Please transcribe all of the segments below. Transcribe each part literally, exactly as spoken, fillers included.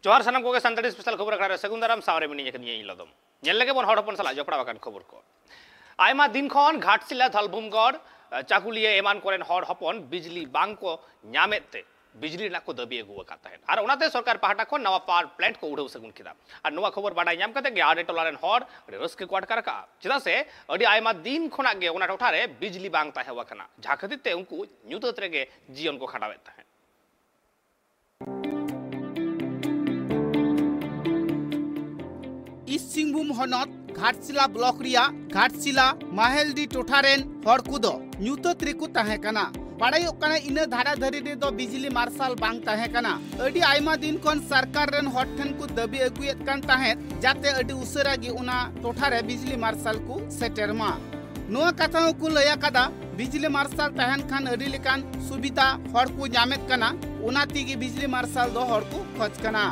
ᱡᱚᱦᱟᱨ ᱥᱟᱱᱟᱢ ᱠᱚᱜᱮ, ᱥᱟᱱᱛᱟᱲᱤ ᱥᱯᱮᱥᱟᱞ ᱠᱷᱚᱵᱚᱨ ᱟᱠᱷᱲᱟ ᱨᱮ ᱥᱟᱹᱜᱩᱱ ᱫᱟᱨᱟᱢ᱾ ᱥᱟᱶᱨᱮ ᱢᱤᱱᱟᱹᱧᱟ ᱠᱟᱹᱫᱤᱧᱟ ᱤᱧ ᱞᱚᱫᱚᱢ᱾ ᱧᱮᱞ ᱞᱮᱜᱮ ᱵᱚᱱ ᱦᱚᱲ ᱦᱚᱯᱚᱱ ᱥᱟᱞᱟᱜ ᱡᱚᱯᱲᱟᱣ ᱟᱠᱟᱱ ᱠᱷᱚᱵᱚᱨ ᱠᱚ᱾ ᱟᱭᱢᱟ ᱫᱤᱱ ᱠᱷᱚᱱ ᱜᱷᱟᱴᱥᱤᱞᱟ, ᱫᱷᱟᱞᱵᱷᱩᱢᱜᱚᱲ, ᱪᱟᱠᱩᱞᱤᱭᱟᱹ ᱮᱢᱟᱱ ᱠᱚᱨᱮᱱ ᱦᱚᱲ ᱦᱚᱯᱚᱱ ᱵᱤᱡᱽᱞᱤ ᱵᱟᱝ ᱠᱚ ᱧᱟᱢᱮᱫ ᱛᱮ ᱵᱤᱡᱽᱞᱤ ᱨᱮᱱᱟᱜ ᱠᱚ ᱫᱟᱹᱵᱤ ᱟᱹᱜᱩ ᱟᱠᱟᱫ ᱛᱟᱦᱮᱸᱫ ᱟᱨ ᱚᱱᱟᱛᱮ ᱥᱚᱨᱠᱟᱨ ᱯᱟᱦᱴᱟ ᱠᱷᱚᱱ ᱱᱟᱣᱟ ᱯᱟᱣᱟᱨ ᱯᱞᱮᱱᱴ ᱠᱚ ᱩᱰᱷᱟᱹᱣ ᱥᱟᱹᱜᱩᱱ ᱠᱮᱫᱟ᱾ ᱟᱨ ᱱᱚᱣᱟ ᱠᱷᱚᱵᱚᱨ ᱵᱟᱰᱟᱭ ᱧᱟᱢ ᱠᱟᱛᱮ ᱜᱮ ᱟᱰᱮ ᱴᱚᱞᱟ ᱨᱮᱱ ᱦᱚᱲ ᱟᱹᱰᱤ ᱨᱟᱹᱥᱠᱟᱹ ᱠᱚ ᱟᱴᱠᱟᱨ ᱟᱠᱟᱫᱼᱟ, ᱪᱮᱫᱟᱜ ᱥᱮ ᱟᱹᱰᱤ ᱟᱭᱢᱟ ᱫᱤᱱ ᱠᱷᱚᱱᱟᱜ ᱜᱮ ᱚᱱᱟ ᱴᱚᱴᱷᱟ ᱨᱮ ᱵᱤᱡᱽᱞᱤ ᱵᱟᱝ ᱛᱟᱦᱮᱸ ᱟᱠᱟᱱᱟ, ᱡᱟᱦᱟᱸ ᱠᱷᱟᱹᱛᱤᱨ ᱛᱮ ᱩᱱᱠᱩ ᱧᱩᱛᱟᱹᱛ ᱨᱮᱜᱮ ᱡᱤᱭᱚᱱ ᱠᱚ ᱠᱷᱟᱸᱰᱟᱣᱮᱫ ᱛᱟᱦᱮᱸᱫ᱾ ᱤᱥᱴ ᱥᱤᱝᱵᱷᱩᱢ ᱦᱚᱱᱚᱛ ᱜᱷᱟᱴᱥᱤᱞᱟ ᱵᱞᱚᱠ ᱨᱮᱭᱟᱜ ᱜᱷᱟᱴᱥᱤᱞᱟ ᱢᱟᱦᱮᱞᱰᱤ ᱴᱚᱴᱷᱟ ᱨᱮᱱ ᱦᱚᱲ ᱠᱚᱫᱚ ᱧᱩᱛᱟᱹᱛ ᱨᱮᱠᱚ ᱛᱟᱦᱮᱸ ᱠᱟᱱᱟ᱾ ᱵᱟᱲᱟᱭᱚᱜ ᱠᱟᱱᱟ, ᱤᱱᱟᱹ ᱫᱷᱟᱨᱟ ᱫᱷᱟᱹᱨᱤ ᱨᱮᱫᱚ ᱵᱤᱡᱽᱞᱤ ᱢᱟᱨᱥᱟᱞ ᱵᱟᱝ ᱛᱟᱦᱮᱸ ᱠᱟᱱᱟ᱾ ᱟᱹᱰᱤ ᱟᱭᱢᱟ ᱫᱤᱱ ᱠᱷᱚᱱ ᱥᱚᱨᱠᱟᱨ ᱨᱮᱱ ᱦᱚᱲ ᱴᱷᱮᱱ ᱠᱚ ᱫᱟᱹᱵᱤ ᱟᱹᱜᱩᱭᱮᱫ ᱠᱟᱱ ᱛᱟᱦᱮᱸᱫ, ᱡᱟᱛᱮ ᱟᱹᱰᱤ ᱩᱥᱟᱹᱨᱟ ᱜᱮ ᱚᱱᱟ ᱴᱚᱴᱷᱟ ᱨᱮ ᱵᱤᱡᱽᱞᱤ ᱢᱟᱨᱥᱟᱞ ᱠᱚ ᱥᱮᱴᱮᱨ ᱢᱟ᱾ ᱱᱚᱣᱟ ᱠᱟᱛᱷᱟ ᱦᱚᱸᱠᱚ ᱞᱟᱹᱭ ᱟᱠᱟᱫᱟ, ᱵᱤᱡᱽᱞᱤ ᱢᱟᱨᱥᱟᱞ ᱛᱟᱦᱮᱱ ᱠᱷᱟᱱ ᱟᱹᱰᱤ ᱞᱮᱠᱟᱱ ᱥᱩᱵᱤᱫᱷᱟ ᱦᱚᱲ ᱠᱚ ᱧᱟᱢᱮᱫ ᱠᱟᱱᱟ, ᱚᱱᱟ ᱛᱮᱜᱮ ᱵᱤᱡᱽᱞᱤ ᱢᱟᱨᱥᱟᱞ ᱫᱚ ᱦᱚᱲ ᱠᱚ ᱠᱷᱚᱡᱽ ᱠᱟᱱᱟ᱾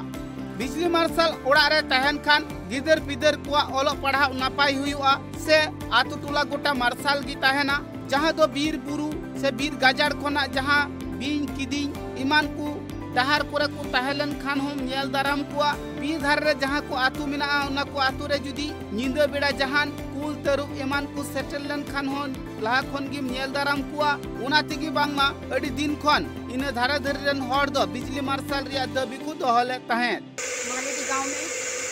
ᱵᱤᱡᱽᱞᱤ ᱢᱟᱨᱥᱟᱞ ᱚᱲᱟᱜ ᱨᱮ ᱛᱟᱦᱮᱱ ᱠᱷᱟᱱ ᱜᱤᱫᱟᱹᱨ ᱯᱤᱫᱟᱹᱨ ᱠᱚᱣᱟᱜ ᱚᱞᱚᱜ ᱯᱟᱲᱦᱟᱜ ᱱᱟᱯᱟᱭ ᱦᱩᱭᱩᱜᱼᱟ, ᱥᱮ ᱟᱛᱳ ᱴᱚᱞᱟ ᱜᱚᱴᱟ ᱢᱟᱨᱥᱟᱞ ᱜᱮ ᱛᱟᱦᱮᱱᱟ, ᱡᱟᱦᱟᱸ ᱫᱚ ᱵᱤᱨ ᱵᱩᱨᱩ ᱥᱮ ᱵᱤᱨ ᱜᱟᱡᱟᱲ ᱠᱷᱚᱱᱟᱜ ᱡᱟᱦᱟᱸ ᱵᱤᱧ ᱠᱤᱫᱤᱧ ᱮᱢᱟᱱ ᱠᱚ ᱰᱟᱦᱟᱨ ᱠᱚᱨᱮ ᱠᱚ ᱛᱟᱦᱮᱸ ᱞᱮᱱ ᱠᱷᱟᱱ ᱦᱚᱸᱢ ᱧᱮᱞ ᱫᱟᱨᱟᱢ ᱠᱚᱣᱟ᱾ ᱵᱤᱨ ᱫᱷᱟᱨᱮ ᱨᱮ ᱡᱟᱦᱟᱸ ᱠᱚ ᱟᱛᱳ ᱢᱮᱱᱟᱜᱼᱟ, ᱚᱱᱟ ᱠᱚ ᱟᱛᱳ ᱨᱮ ᱡᱩᱫᱤ ᱧᱤᱫᱟᱹ ᱵᱮᱲᱟ ᱡᱟᱦᱟᱱ ᱠᱩᱞ ᱛᱟᱹᱨᱩᱵ ᱮᱢᱟᱱ ᱠᱚ ᱥᱮᱴᱮᱨ ᱞᱮᱱ ᱠᱷᱟᱱ ᱦᱚᱸ ᱞᱟᱦᱟ ᱠᱷᱚᱱ ᱜᱮᱢ ᱧᱮᱞ ᱫᱟᱨᱟᱢ ᱠᱚᱣᱟ᱾ ᱚᱱᱟ ᱛᱮᱜᱮ ᱵᱟᱝᱢᱟ ᱟᱹᱰᱤ ᱫᱤᱱ ᱠᱷᱚᱱ ᱤᱱᱟᱹ ᱫᱷᱟᱨᱮ ᱫᱷᱟᱹᱨᱤ ᱨᱮᱱ ᱦᱚᱲ ᱫᱚ ᱵᱤᱡᱽᱞᱤ ᱢᱟᱨᱥᱟᱞ ᱨᱮᱭᱟᱜ ᱫᱟᱹᱵᱤ ᱠᱚ ᱫᱚᱦᱚ ᱞᱮᱫ ᱛᱟᱦᱮᱸᱫ᱾ मालेडी गांव में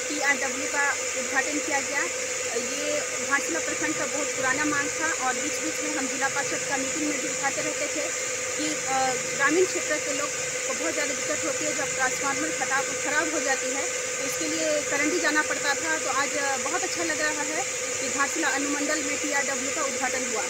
टीआरडब्ल्यू का उद्घाटन किया गया। ये घाटशिला प्रखंड का बहुत पुराना मांग था और बीच-बीच में हम जिला पार्षद का मीटिंग में भी उठाते रहते थे कि, अ, ग्रामीण क्षेत्र के लोग को बहुत ज़्यादा दिक्कत होती है जब ट्रांसफार्मर खराब, खराब हो जाती है, तो इसके लिए करंडी जाना पड़ता था। तो आज, अ, बहुत अच्छा लग रहा है कि घाटशिला अनुमंडल में टीआरडब्ल्यू का उद्घाटन हुआ।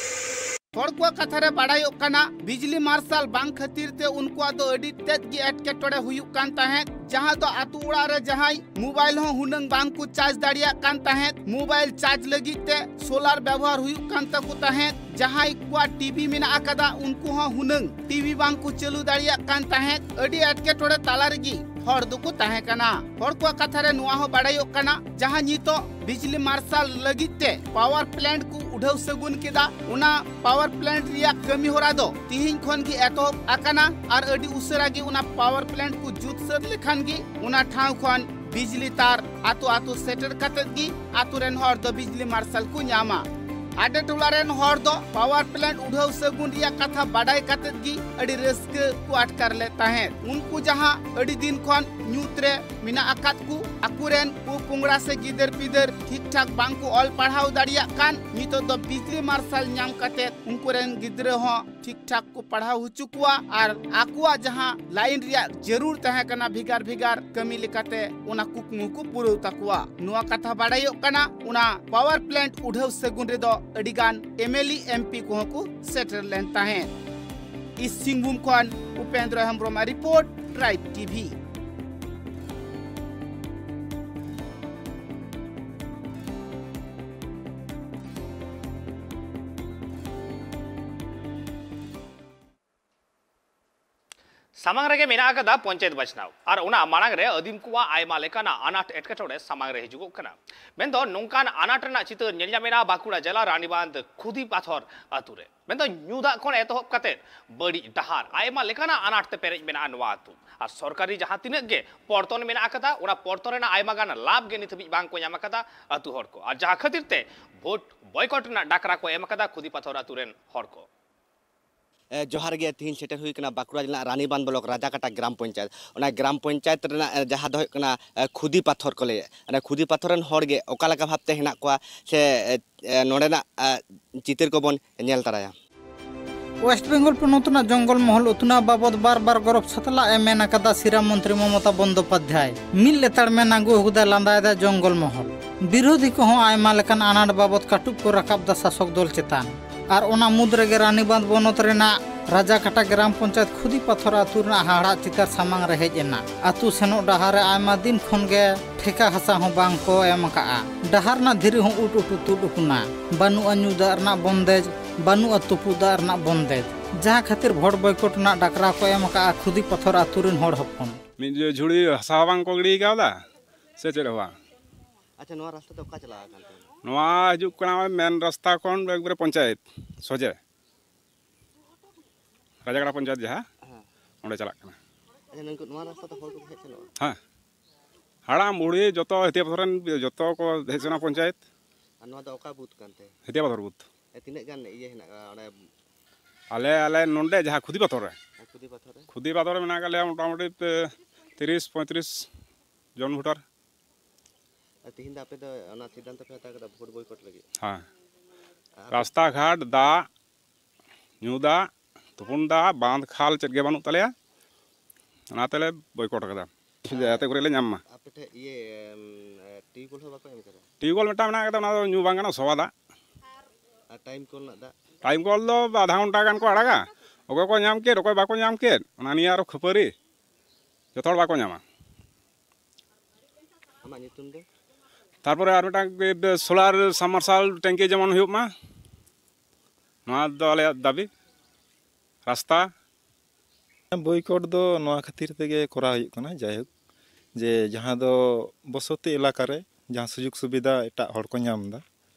ᱦᱚᱲ ᱠᱚᱣᱟᱜ ᱠᱟᱛᱷᱟ ᱨᱮ ᱵᱟᱲᱟᱭᱚᱜ ᱠᱟᱱᱟ, ᱵᱤᱡᱽᱞᱤ ᱢᱟᱨᱥᱟᱞ ᱵᱟᱝ ᱠᱷᱟᱹᱛᱤᱨ ᱛᱮ ᱩᱱᱠᱩᱣᱟᱜ ᱫᱚ ᱟᱹᱰᱤ ᱛᱮᱫ ᱜᱮ ᱮᱴᱠᱮᱴᱚᱬᱮ ᱦᱩᱭᱩᱜ ᱠᱟᱱ ᱛᱟᱦᱮᱸᱫ, ᱡᱟᱦᱟᱸ ᱫᱚ ᱟᱛᱳ ᱚᱲᱟᱜ ᱨᱮ ᱡᱟᱦᱟᱸᱭ ᱢᱳᱵᱟᱭᱤᱞ ᱦᱚᱸ ᱦᱩᱱᱟᱹᱝ ᱵᱟᱝ ᱠᱚ ᱪᱟᱨᱡᱽ ᱫᱟᱲᱮᱭᱟᱜ ᱠᱟᱱ ᱛᱟᱦᱮᱸᱫ᱾ ᱢᱳᱵᱟᱭᱤᱞ ᱪᱟᱨᱡᱽ ᱞᱟᱹᱜᱤᱫ ᱛᱮ ᱥᱳᱞᱟᱨ ᱵᱮᱵᱚᱦᱟᱨ ᱦᱩᱭᱩᱜ ᱠᱟᱱ ᱛᱟᱠᱚ ᱛᱟᱦᱮᱸᱫ᱾ ᱡᱟᱦᱟᱸᱭ ᱠᱚᱣᱟᱜ ᱴᱤᱵᱷᱤ ᱢᱮᱱᱟᱜ ᱟᱠᱟᱫᱟ, ᱩᱱᱠᱩ ᱦᱚᱸ ᱦᱩᱱᱟᱹᱝ ᱴᱤᱵᱷᱤ ᱵᱟᱝ ᱠᱚ ᱪᱟᱹᱞᱩ ᱫᱟᱲᱮᱭᱟᱜ ᱠᱟᱱ ᱛᱟᱦᱮᱸᱫ᱾ ᱟᱹᱰᱤ ᱮᱴᱠᱮᱴᱚᱬᱮ ᱛᱟᱞᱟ ᱨᱮᱜᱮ ᱦᱚᱲ ᱫᱚᱠᱚ ᱛᱟᱦᱮᱸ ᱠᱟᱱᱟ᱾ ᱦᱚᱲ ᱠᱚᱣᱟᱜ ᱠᱟᱛᱷᱟ ᱨᱮ ᱱᱚᱣᱟ ᱦᱚᱸ ᱵᱟᱲᱟᱭᱚᱜ ᱠᱟᱱᱟ, ᱡᱟᱦᱟᱸ ᱱᱤᱛᱚᱜ ᱵᱤᱡᱽᱞᱤ ᱢᱟᱨᱥᱟᱞ ᱞᱟᱹᱜᱤᱫ ᱛᱮ ᱯᱟᱣᱟᱨ ᱯᱞᱮᱱᱴ ᱠᱚ ᱩᱰᱷᱟᱹᱣ ᱥᱟᱹᱜᱩᱱ ᱠᱮᱫᱟ᱾ ᱚᱱᱟ ᱯᱟᱣᱟᱨ ᱯᱞᱮᱱᱴ ᱨᱮᱭᱟᱜ ᱠᱟᱹᱢᱤ ᱦᱚᱨᱟ ᱫᱚ ᱛᱤᱦᱤᱧ ᱠᱷᱚᱱ ᱜᱮ ᱮᱛᱚᱦᱚᱵ ᱟᱠᱟᱱᱟ ᱟᱨ ᱟᱹᱰᱤ ᱩᱥᱟᱹᱨᱟ ᱜᱮ ᱚᱱᱟ ᱯᱟᱣᱟᱨ ᱯᱞᱮᱱᱴ ᱠᱚ ᱡᱩᱛ ᱥᱟᱹᱛ ᱞᱮᱠᱷᱟᱱ ᱜᱮ ᱚᱱᱟ ᱴᱷᱟᱶ ᱠᱷᱚᱱ ᱵᱤᱡᱽᱞᱤ ᱛᱟᱨ ᱟᱛᱳ ᱟᱛᱳ ᱥᱮᱴᱮᱨ ᱠᱟᱛᱮᱫ ᱜᱮ ᱟᱛᱳ ᱨᱮᱱ ᱦᱚᱲ ᱫᱚ ᱵᱤᱡᱽᱞᱤ ᱢᱟᱨᱥᱟᱞ ᱠᱚ ᱧᱟᱢᱟ᱾ ᱟᱰᱮ ᱴᱚᱞᱟ ᱨᱮᱱ ᱦᱚᱲ ᱫᱚ ᱯᱟᱣᱟᱨ ᱯᱞᱮᱱᱴ ᱩᱰᱷᱟᱹᱣ ᱥᱟᱹᱜᱩᱱ ᱨᱮᱭᱟᱜ ᱠᱟᱛᱷᱟ ᱵᱟᱰᱟᱭ ᱠᱟᱛᱮᱫ ᱜᱮ ᱟᱹᱰᱤ ᱨᱟᱹᱥᱠᱟᱹ ᱠᱚ ᱟᱴᱠᱟᱨ ᱞᱮᱫ ᱛᱟᱦᱮᱸᱫ᱾ ᱩᱱᱠᱩ ᱡᱟᱦᱟᱸ ᱟᱹᱰᱤ ᱫᱤᱱ ᱠᱷᱚᱱ ᱧᱩᱛ ᱨᱮ ᱢᱮᱱᱟᱜ ᱟᱠᱟᱫ ᱠᱚ, ᱟᱠᱚᱨᱮᱱ ᱯᱚ ᱯᱚᱝᱲᱟ ᱥᱮ ᱜᱤᱫᱟᱹᱨ ᱯᱤᱫᱟᱹᱨ ᱴᱷᱤᱠ ᱴᱷᱟᱠ ᱵᱟᱝ ᱠᱚ ᱚᱞ ᱯᱟᱲᱦᱟᱣ ᱫᱟᱲᱮᱭᱟᱜ ᱠᱟᱱ, ᱱᱤᱛᱚᱜ ᱫᱚ ᱵᱤᱡᱽᱞᱤ ᱢᱟᱨᱥᱟᱞ ᱧᱟᱢ ᱠᱟᱛᱮᱫ ᱩᱱᱠᱩᱨᱮᱱ ᱜᱤᱫᱽᱨᱟᱹ ᱦᱚᱸ ᱴᱷᱤᱠ ᱴᱷᱟᱠ ᱠᱚ ᱯᱟᱲᱦᱟᱣ ᱦᱚᱪᱚ ᱠᱚᱣᱟ ᱟᱨ ᱟᱠᱚᱣᱟᱜ ᱡᱟᱦᱟᱸ ᱞᱟᱭᱤᱱ ᱨᱮᱭᱟᱜ ᱡᱟᱹᱨᱩᱲ ᱛᱟᱦᱮᱸ ᱠᱟᱱᱟ ᱵᱷᱮᱜᱟᱨ ᱵᱷᱮᱜᱟᱨ ᱠᱟᱹᱢᱤ ᱞᱮᱠᱟᱛᱮ, ᱚᱱᱟ ᱠᱩᱠᱢᱩ ᱠᱚ ᱯᱩᱨᱟᱹᱣ ᱛᱟᱠᱚᱣᱟ᱾ ᱱᱚᱣᱟ ᱠᱟᱛᱷᱟ ᱵᱟᱰᱟᱭᱚᱜ ᱠᱟᱱᱟ, ᱚᱱᱟ ᱯᱟᱣᱟᱨ ᱯᱞᱮᱱᱴ ᱩᱰᱷᱟᱹᱣ ᱥᱟᱹᱜᱩᱱ ᱨᱮᱫᱚ ᱟᱹᱰᱤᱜᱟᱱ M L A, M P ᱠᱚᱦᱚᱸ ᱠᱚ ᱥᱮᱴᱮᱨ ᱞᱮᱱ ᱛᱟᱦᱮᱸᱫ᱾ ᱤᱥᱴ ᱥᱤᱝᱵᱷᱩᱢ ᱠᱷᱚᱱ ᱩᱯᱮᱱᱫᱨᱚ ᱦᱮᱢᱵᱨᱚᱢᱟᱜ ᱨᱤᱯᱳᱨᱴ, ᱴᱨᱟᱭᱤᱵᱽ ᱴᱤᱵᱷᱤ᱾ ᱥᱟᱢᱟᱝ ᱨᱮᱜᱮ ᱢᱮᱱᱟᱜ ᱟᱠᱟᱫᱟ ᱯᱚᱧᱪᱟᱭᱮᱛ ᱵᱟᱪᱷᱱᱟᱣ, ᱟᱨ ᱚᱱᱟ ᱢᱟᱲᱟᱝ ᱨᱮ ᱟᱹᱫᱤᱢ ᱠᱚᱣᱟᱜ ᱟᱭᱢᱟ ᱞᱮᱠᱟᱱᱟᱜ ᱟᱱᱟᱴ ᱮᱴᱠᱮᱴᱚᱬᱮ ᱥᱟᱢᱟᱝ ᱨᱮ ᱦᱤᱡᱩᱜᱚᱜ ᱠᱟᱱᱟ᱾ ᱢᱮᱱᱫᱚ ᱱᱚᱝᱠᱟᱱ ᱟᱱᱟᱴ ᱨᱮᱱᱟᱜ ᱪᱤᱛᱟᱹᱨ ᱧᱮᱞ ᱧᱟᱢᱮᱱᱟ ᱵᱟᱸᱠᱩᱲᱟ ᱡᱮᱞᱟ ᱨᱟᱱᱤᱵᱟᱸᱫᱷ ᱠᱷᱩᱫᱤ ᱯᱟᱛᱷᱚᱨ ᱟᱛᱳ ᱨᱮ᱾ ᱢᱮᱱᱫᱚ ᱧᱩ ᱫᱟᱜ ᱠᱷᱚᱱ ᱮᱛᱚᱦᱚᱵ ᱠᱟᱛᱮ ᱵᱟᱹᱲᱤᱡ ᱰᱟᱦᱟᱨ, ᱟᱭᱢᱟ ᱞᱮᱠᱟᱱᱟᱜ ᱟᱱᱟᱴ ᱛᱮ ᱯᱮᱨᱮᱡ ᱢᱮᱱᱟᱜᱼᱟ ᱱᱚᱣᱟ ᱟᱛᱳ᱾ ᱟᱨ ᱥᱚᱨᱠᱟᱨᱤ ᱡᱟᱦᱟᱸ ᱛᱤᱱᱟᱹᱜ ᱜᱮ ᱯᱚᱨᱛᱚᱱ ᱢᱮᱱᱟᱜ ᱟᱠᱟᱫᱟ, ᱚᱱᱟ ᱯᱚᱨᱛᱚᱱ ᱨᱮᱱᱟᱜ ᱟᱭᱢᱟ ᱜᱟᱱ ᱞᱟᱵᱷ ᱜᱮ ᱱᱤᱛ ᱦᱟᱹᱵᱤᱡ ᱵᱟᱝ ᱠᱚ ᱧᱟᱢ ᱟᱠᱟᱫᱟ ᱟᱛᱳ ᱦᱚᱲ ᱠᱚ᱾ ᱟᱨ ᱡᱟᱦᱟᱸ ᱠᱷᱟᱹᱛᱤᱨ ᱛᱮ ᱵᱷᱳᱴ ᱵᱚᱭᱠᱚᱴ ᱨᱮᱱᱟᱜ ᱰᱟᱠᱨᱟ ᱠᱚ ᱮᱢ ᱟᱠᱟᱫᱟ ᱠᱷᱩᱫᱤ ᱯᱟᱛᱷᱚᱨ ᱟᱛᱳ ᱨᱮᱱ ᱦᱚᱲ ᱠᱚ᱾ ᱮ, ᱡᱚᱦᱟᱨ ᱜᱮ, ᱛᱤᱦᱤᱧ ᱥᱮᱴᱮᱨ ᱦᱩᱭ ᱠᱟᱱᱟ ᱵᱟᱸᱠᱩᱲᱟ ᱡᱮᱞᱟ ᱨᱮᱱᱟᱜ ᱨᱟᱱᱤᱵᱟᱸᱫᱷ ᱵᱞᱚᱠ ᱨᱟᱡᱟᱠᱟᱴᱟ ᱜᱨᱟᱢ ᱯᱚᱧᱪᱟᱭᱮᱛ᱾ ᱚᱱᱟ ᱜᱨᱟᱢ ᱯᱚᱧᱪᱟᱭᱮᱛ ᱨᱮᱱᱟᱜ, ᱮ, ᱡᱟᱦᱟᱸ ᱫᱚ ᱦᱩᱭᱩᱜ ᱠᱟᱱᱟ, ᱮ, ᱠᱷᱩᱫᱤ ᱯᱟᱛᱷᱚᱨ ᱠᱚ ᱞᱟᱹᱭᱮᱫ᱾ ᱚᱱᱟ ᱠᱷᱩᱫᱤ ᱯᱟᱛᱷᱚᱨ ᱨᱮᱱ ᱦᱚᱲ ᱜᱮ ᱚᱠᱟ ᱞᱮᱠᱟ ᱵᱷᱟᱵᱽᱛᱮ ᱦᱮᱱᱟᱜ ᱠᱚᱣᱟ ᱥᱮ, ᱮ, ᱮ, ᱱᱚᱰᱮᱱᱟᱜ, ᱮ, ᱪᱤᱛᱟᱹᱨ ᱠᱚᱵᱚᱱ ᱧᱮᱞ ᱛᱟᱨᱟᱭᱟ᱾ ᱳᱭᱮᱥᱴ ᱵᱮᱝᱜᱚᱞ ᱯᱚᱱᱚᱛ ᱨᱮᱱᱟᱜ ᱡᱚᱝᱜᱚᱞ ᱢᱚᱦᱚᱞ ᱩᱛᱱᱟᱹᱣ ᱵᱟᱵᱚᱫ ᱵᱟᱨ ᱵᱟᱨ ᱜᱚᱨᱚᱵᱽ ᱥᱟᱛᱞᱟᱜ ᱮ ᱢᱮᱱ ᱟᱠᱟᱫᱟ ᱥᱤᱨᱟᱹ ᱢᱚᱱᱛᱨᱤ ᱢᱚᱢᱚᱛᱟ ᱵᱚᱱᱫᱳᱯᱟᱫᱽᱫᱷᱟᱭ᱾ ᱢᱤᱫ ᱞᱮᱛᱟᱲ ᱢᱮᱱ ᱟᱹᱜᱩ ᱟᱠᱟᱫᱟᱭ ᱞᱟᱸᱫᱟᱭᱮᱫᱟ ᱡᱚᱝᱜᱚᱞ ᱢᱚᱦᱚᱞ᱾ ᱵᱤᱨᱳᱫᱷᱤ ᱠᱚᱦᱚᱸ ᱟᱭᱢᱟ ᱞᱮᱠᱟᱱ ᱟᱱᱟᱴ ᱵᱟᱵᱚᱫ ᱠᱟᱹᱴᱩᱵ ᱠᱚ ᱨᱟᱠᱟᱵ ᱫᱟ ᱥᱟᱥᱚᱠ ᱫᱚᱞ ᱪᱮᱛᱟᱱ᱾ ᱟᱨ ᱚᱱᱟ ᱢᱩᱫᱽ ᱨᱮᱜᱮ ᱨᱟᱱᱤᱵᱟᱸᱫᱷ ᱵᱚᱱᱚᱛ ᱨᱮᱱᱟᱜ ᱨᱟᱡᱟᱠᱟᱴᱟ ᱜᱨᱟᱢ ᱯᱚᱧᱪᱟᱭᱮᱛ ᱠᱷᱩᱫᱤ ᱯᱟᱛᱷᱚᱨ ᱟᱹᱛᱩ ᱨᱮᱱᱟᱜ ᱦᱟᱦᱟᱲᱟᱜ ᱪᱤᱛᱟᱹᱨ ᱥᱟᱢᱟᱝ ᱨᱮ ᱦᱮᱡ ᱮᱱᱟ᱾ ᱟᱹᱛᱩ ᱥᱮᱱᱚᱜ ᱰᱟᱦᱟᱨ ᱨᱮ ᱟᱭᱢᱟ ᱫᱤᱱ ᱠᱷᱚᱱ ᱜᱮ ᱴᱷᱮᱠᱟ ᱦᱟᱥᱟ ᱦᱚᱸ ᱵᱟᱝ ᱠᱚ ᱮᱢ ᱟᱠᱟᱜᱼᱟ᱾ ᱰᱟᱦᱟᱨ ᱨᱮᱱᱟᱜ ᱫᱷᱤᱨᱤ ᱦᱚᱸ ᱩᱴ ᱩᱴᱩ ᱛᱩᱫ ᱟᱠᱟᱱᱟ᱾ ᱵᱟᱹᱱᱩᱜᱼᱟ ᱧᱩ ᱫᱟᱜ ᱨᱮᱱᱟᱜ ᱵᱚᱱᱫᱮᱡᱽ, ᱵᱟᱹᱱᱩᱜᱼᱟ ᱛᱩᱯᱩ ᱫᱟᱜ ᱨᱮᱱᱟᱜ ᱵᱚᱱᱫᱮᱡᱽ, ᱡᱟᱦᱟᱸ ᱠᱷᱟᱹᱛᱤᱨ ᱵᱷᱳᱴ ᱵᱚᱭᱠᱚᱴ ᱨᱮᱱᱟᱜ ᱰᱟᱠᱨᱟ ᱠᱚ ᱮᱢ ᱟᱠᱟᱜᱼᱟ ᱠᱷᱩᱫᱤ ᱯᱟᱛᱷᱚᱨ ᱟᱹᱛᱩ ᱨᱮᱱ ᱦᱚᱲ ᱦᱚᱯᱚᱱ᱾ ᱢᱤᱫ ᱡᱷᱩᱲᱤ ᱦᱟᱥᱟ ᱦᱚᱸ ᱵᱟᱝ ᱠᱚ ᱜᱤᱰᱤ ᱠᱟᱣᱫᱟ ᱥᱮ ᱪᱮᱫ ᱦᱚᱸ ᱵᱟᱝ᱾ ᱟᱪᱪᱷᱟ, ᱱᱚᱣᱟ ᱨᱟᱥᱛᱟ ᱫᱚ ᱚᱠᱟ ᱪᱟᱞᱟᱣ ᱟᱠᱟᱱ ᱛᱟᱦᱮᱸᱱᱟ? ᱱᱚᱣᱟ ᱦᱤᱡᱩᱜ ᱠᱟᱱᱟ ᱢᱮᱱ ᱨᱟᱥᱛᱟ ᱠᱷᱚᱱ ᱮᱠᱵᱟᱨᱮ ᱯᱚᱧᱪᱟᱭᱮᱛ ᱥᱚᱡᱷᱮ, ᱨᱟᱡᱟᱜᱟᱲᱟ ᱯᱚᱧᱪᱟᱭᱮᱛ ᱡᱟᱦᱟᱸ, ᱦᱮᱸ᱾ ᱚᱸᱰᱮ ᱪᱟᱞᱟᱜ ᱠᱟᱱᱟ᱾ ᱟᱪᱪᱷᱟ, ᱱᱩᱠᱩ ᱱᱚᱣᱟ ᱨᱟᱥᱛᱟ ᱛᱮ ᱦᱚᱲ ᱠᱚᱠᱚ ᱦᱮᱡ ᱥᱮᱱᱚᱜᱼᱟ? ᱦᱮᱸ, ᱦᱟᱲᱟᱢ ᱵᱩᱲᱦᱤ ᱡᱚᱛᱚ ᱦᱟᱹᱛᱤᱭᱟ ᱯᱟᱛᱷᱚᱨ ᱨᱮᱱ ᱡᱚᱛᱚ ᱠᱚ ᱦᱮᱡ ᱥᱮᱱᱚᱜᱼᱟ ᱯᱚᱧᱪᱟᱭᱮᱛ᱾ ᱟᱨ ᱱᱚᱣᱟ ᱫᱚ ᱚᱠᱟ ᱵᱩᱛᱷ ᱠᱟᱱᱛᱮ? ᱦᱟᱹᱛᱤᱭᱟ ᱯᱟᱛᱷᱚᱨ ᱵᱩᱛᱷ᱾ ᱮ, ᱛᱤᱱᱟᱹᱜ ᱜᱟᱱ ᱤᱭᱟᱹ ᱦᱮᱱᱟᱜᱼᱟ ᱚᱸᱰᱮ? ᱟᱞᱮ, ᱟᱞᱮ ᱱᱚᱰᱮ ᱡᱟᱦᱟᱸ ᱠᱷᱩᱫᱤ ᱯᱟᱛᱷᱚᱨ ᱨᱮ᱾ ᱟᱨ ᱠᱷᱩᱫᱤ ᱯᱟᱛᱷᱚᱨ ᱨᱮ? ᱠᱷᱩᱫᱤ ᱯᱟᱛᱷᱚᱨ ᱨᱮ ᱢᱮᱱᱟᱜ ᱟᱠᱟᱫ ᱞᱮᱭᱟ ᱢᱚᱴᱟᱢᱩᱴᱤ ᱯᱮ, ᱛᱤᱨᱤᱥ ᱯᱚᱸᱭᱛᱨᱤᱥ ᱡᱚᱱ ᱵᱷᱳᱴᱟᱨ᱾ ᱟᱨ ᱛᱤᱦᱤᱧ ᱫᱚ ᱟᱯᱮ ᱫᱚ ᱚᱱᱟ ᱥᱤᱫᱽᱫᱷᱟᱱᱛᱚ ᱯᱮ ᱦᱟᱛᱟᱣ ᱠᱮᱫᱟ ᱵᱷᱳᱴ ᱵᱚᱭᱠᱚᱴ ᱞᱟᱹᱜᱤᱫ? ᱦᱮᱸ᱾ ᱟᱨ ᱨᱟᱥᱛᱟ ᱜᱷᱟᱴ, ᱫᱟᱜ, ᱧᱩ ᱫᱟᱜ, ᱛᱩᱯᱩᱱ ᱫᱟᱜ, ᱵᱟᱸᱫᱷ ᱠᱷᱟᱞ ᱪᱮᱫ ᱜᱮ ᱵᱟᱹᱱᱩᱜ ᱛᱟᱞᱮᱭᱟ, ᱚᱱᱟ ᱛᱮᱞᱮ ᱵᱚᱭᱠᱚᱴ ᱠᱟᱫᱟ᱾ ᱡᱟᱛᱮ ᱠᱚᱨᱮ ᱞᱮ ᱧᱟᱢ ᱢᱟ᱾ ᱟᱯᱮ ᱴᱷᱮᱡ ᱤᱭᱟᱹ, ᱮᱢ, ᱮ, ᱴᱤᱭᱩᱵᱚᱞ ᱦᱚᱸ ᱵᱟᱠᱚ ᱮᱢ ᱠᱟᱫᱟ? ᱴᱤᱭᱩᱵᱚᱞ ᱢᱤᱫᱴᱟᱝ ᱢᱮᱱᱟᱜ ᱠᱟᱫᱟ, ᱚᱱᱟ ᱫᱚ ᱧᱩ ᱵᱟᱝ ᱜᱟᱱᱚᱜᱼᱟ, ᱥᱚᱣᱟ ᱫᱟᱜ᱾ ᱟᱨ ᱴᱟᱭᱤᱢ ᱠᱚᱞ ᱨᱮᱱᱟᱜ ᱫᱟᱜ? ᱴᱟᱭᱤᱢ ᱠᱚᱞ ᱫᱚ ᱟᱫᱷᱟ ᱜᱷᱚᱱᱴᱟ ᱜᱟᱱ ᱠᱚ ᱟᱲᱟᱜᱟ, ᱚᱠᱚᱭ ᱠᱚ ᱧᱟᱢ ᱠᱮᱫ, ᱚᱠᱚᱭ ᱵᱟᱠᱚ ᱧᱟᱢ ᱠᱮᱫ, ᱚᱱᱟ ᱱᱤᱭᱮ ᱟᱨᱚ ᱠᱷᱟᱹᱯᱟᱹᱨᱤ, ᱡᱚᱛᱚ ᱦᱚᱲ ᱵᱟᱠᱚ ᱧᱟᱢᱟ᱾ ᱟᱢᱟᱜ ᱧᱩᱛᱩᱢ ᱫᱚ? ᱛᱟᱨᱯᱚᱨᱮ ᱟᱨ ᱢᱤᱫᱴᱟᱝ ᱥᱳᱞᱟᱨ ᱥᱟᱵᱢᱟᱨᱥᱟᱞ ᱴᱮᱝᱠᱤ ᱡᱮᱢᱚᱱ ᱦᱩᱭᱩᱜ ᱢᱟ, ᱱᱚᱣᱟ ᱫᱚ ᱟᱞᱮᱭᱟᱜ ᱫᱟᱹᱵᱤ᱾ ᱨᱟᱥᱛᱟ᱾ ᱵᱚᱭᱠᱚᱴ ᱫᱚ ᱱᱚᱣᱟ ᱠᱷᱟᱹᱛᱤᱨ ᱛᱮᱜᱮ ᱠᱚᱨᱟᱣ ᱦᱩᱭᱩᱜ ᱠᱟᱱᱟ, ᱡᱟᱭᱦᱳᱠ, ᱡᱮ ᱡᱟᱦᱟᱸ ᱫᱚ ᱵᱚᱥᱚᱛᱤ ᱮᱞᱟᱠᱟ ᱨᱮ ᱡᱟᱦᱟᱸ ᱥᱩᱡᱳᱜᱽ ᱥᱩᱵᱤᱫᱷᱟ ᱮᱴᱟᱜ ᱦᱚᱲ ᱠᱚ ᱧᱟᱢ ᱮᱫᱟ,